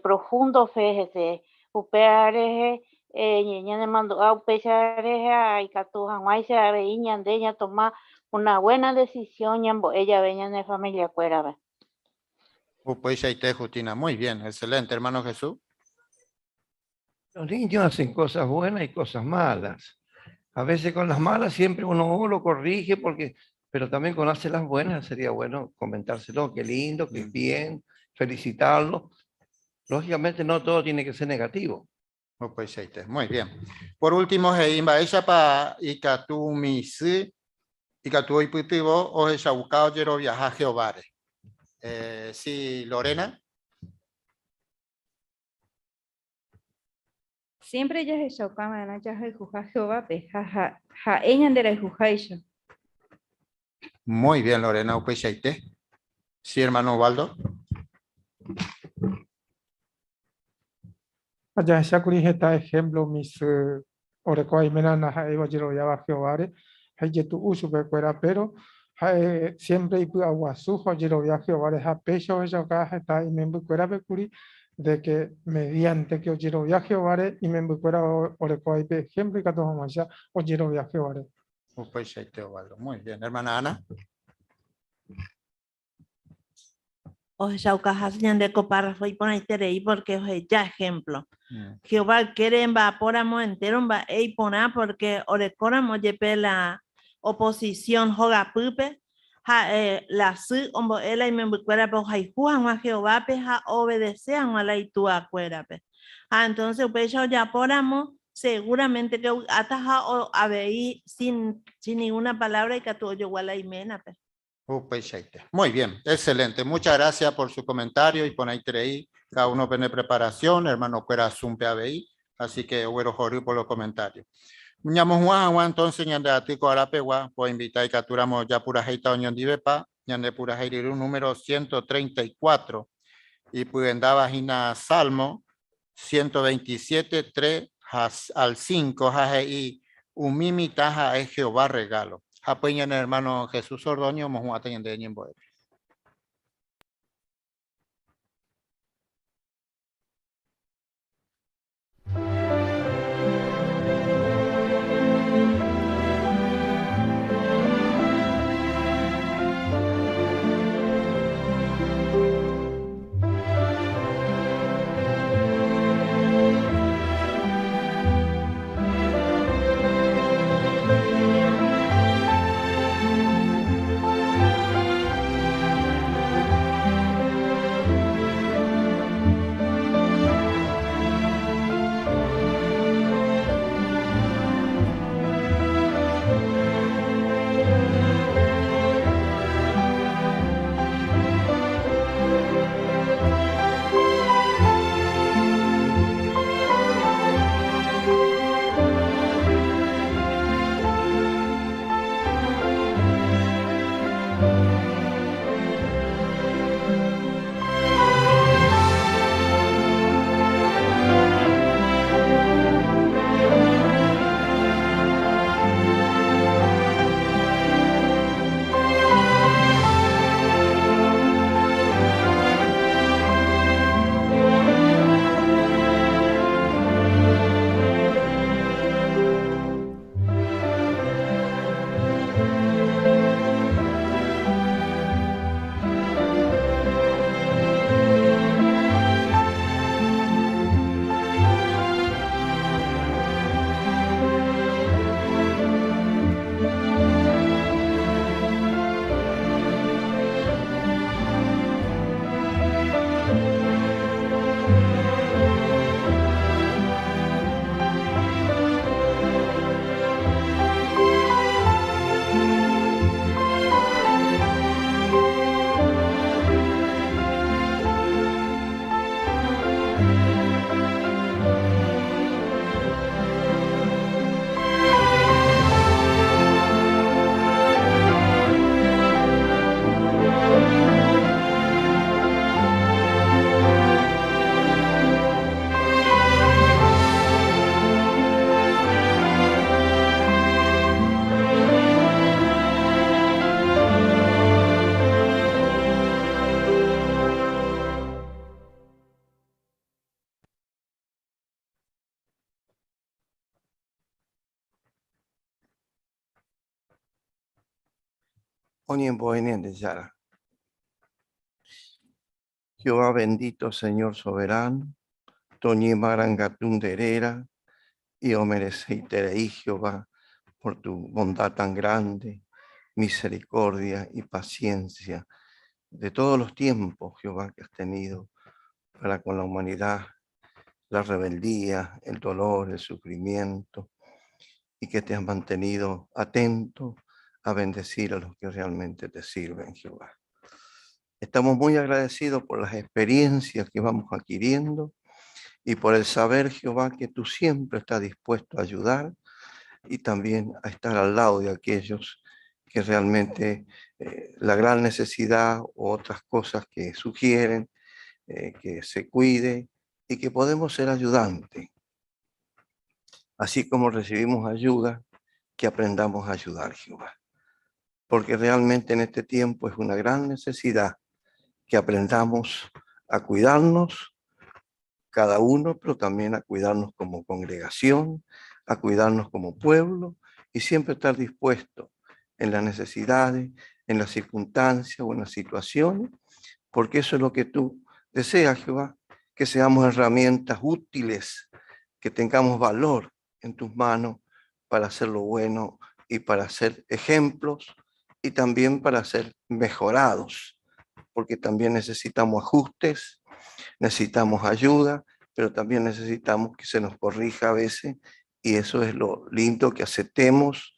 profundo fe hese. Upéva rehe ñanemandu'a upéicha rehe ikatu hag̃uáicha avei ñande ñatoma una buena decisión ñambo'e jave ñane familiakuérape.
Upeichaite, Justina. Muy bien, excelente, hermano Jesús.
Los niños hacen cosas buenas y cosas malas. A veces con las malas siempre uno lo corrige, pero también cuando hace las buenas sería bueno comentárselo, qué lindo, qué bien, felicitarlo. Lógicamente no todo tiene que ser negativo.
Upeichaite, muy bien. Por último, he'i mba'éichapa ikatu umi sy ikatu oipytyvõ ohechauka ojeroviaha Jehováre. Sí, Lorena.
Siempre jahechaukava'erã jahayhuha Jehovápe ha ha'e ñanderayhuháicha.
Muy bien, Lorena, upeichaite. Sí, hermano Osvaldo.
Jahechákuri heta ejemplo umi sy orekóva iména ndaha'éiva ojeroviáva Jehováre ha ijetu'u chupekuéra, pero ha'e siempre ipy'aguasu ha ojerovia Jehováre ha péicha ohechauka heta imembykuérape kuri de que mediante que ojerovia Jehováre imembykuéra orekóva ipe ejemplo ikatu hag̃uáicha ojerovia Jehováre.
Upeichaite, Osvaldo. Muy bien. Hermana Ana.
Ohechaukaha ñande ko párrafo iporãiterei porque oheja ejemplo. Jehová ykére mba'apóramo entero mba'e iporã porque orekóramo jepe la oposición hogapýpe ha la sy ombo'e la imembykuérape ohayhu hag̃ua Jehovápe ha oobedese hag̃ua la ituakuérape. Ha entonces upéicha ojapóramo seguramente que ovy'áta ha avei sin, sin ninguna palabra ikatu ojogua la iménape.
Upeichaite. Muy bien, excelente. Muchas gracias por su comentario y iporãiterei cada uno pene preparación, hermano-kuéra Zoom-pe avei. Así que oguerohory por los comentarios. Ñamohu'ã hag̃ua entonces ñande aty ko arapegua, poinvita ikatúramo japurahéita oñondivepa, ñande purahéi ryru número 134 ipyendáva hína Salmo 127, 3 al 5 ha he'i umi mitã ha'e Jehová regalo. Ha upéi ñane hermano Jesús Ordóñez omohu'ãta ñande ñembo'épe.
Oñembo'e Ñandejára. Jehová bendito Señor soberano, toñemarangatu nde réra y omereceiterei Jehová por tu bondad tan grande, misericordia y paciencia de todos los tiempos, Jehová, que has tenido para con la humanidad, la rebeldía, el dolor, el sufrimiento, y que te has mantenido atento a bendecir a los que realmente te sirven, Jehová. Estamos muy agradecidos por las experiencias que vamos adquiriendo y por el saber, Jehová, que tú siempre estás dispuesto a ayudar y también a estar al lado de aquellos que realmente la gran necesidad u otras cosas que sugieren que se cuide y que podemos ser ayudantes. Así como recibimos ayuda, que aprendamos a ayudar, Jehová. Porque realmente en este tiempo es una gran necesidad que aprendamos a cuidarnos cada uno, pero también a cuidarnos como congregación, a cuidarnos como pueblo y siempre estar dispuesto en las necesidades, en las circunstancias o en las situaciones, porque eso es lo que tú deseas, Jehová, que seamos herramientas útiles, que tengamos valor en tus manos para hacer lo bueno y para ser ejemplos y también para ser mejorados, porque también necesitamos ajustes, necesitamos ayuda, pero también necesitamos que se nos corrija a veces, y eso es lo lindo, que aceptemos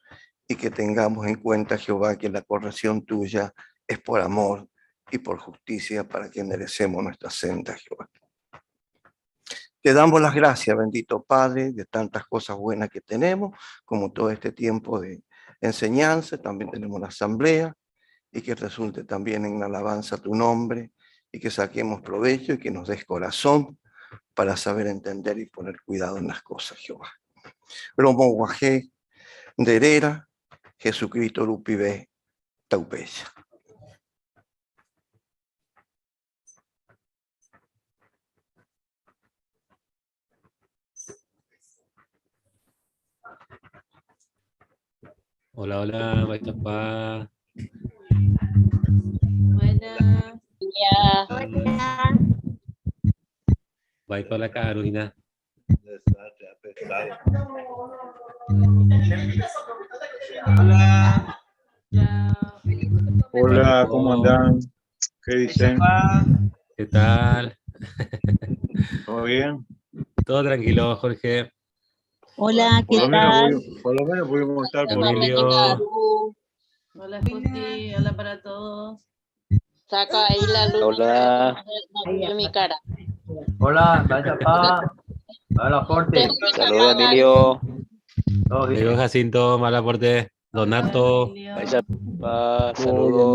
y que tengamos en cuenta, Jehová, que la corrección tuya es por amor y por justicia para que enderecemos nuestra senda, Jehová. Te damos las gracias, bendito Padre, de tantas cosas buenas que tenemos, como todo este tiempo de enseñanza, también tenemos la asamblea, y que resulte también en alabanza a tu nombre, y que saquemos provecho y que nos des corazón para saber entender y poner cuidado en las cosas, Jehová. Romo Guajé, de Herera, Jesucristo Rupibe, Taupeya.
Hola, hola, Maitapá.
Buenas.
Hola.
Vai para la Carolina.
Hola.
Hola, ¿cómo andan? ¿Qué dicen?
¿Qué tal?
¿Todo bien?
Todo tranquilo, Jorge.
Hola,
Por
¿qué
lo menos
tal?
por lo menos pudimos estar por
Emilio.
Hola, Justi. Hola para todos.
Saca ahí la luz.
Hola.
No veo mi cara.
Hola, vaya pa. Hola, Forte.
Saludos, Emilio.
Todo bien.
Diego Jacinto, Malaporte, Donato.
Vaya pa, saludos.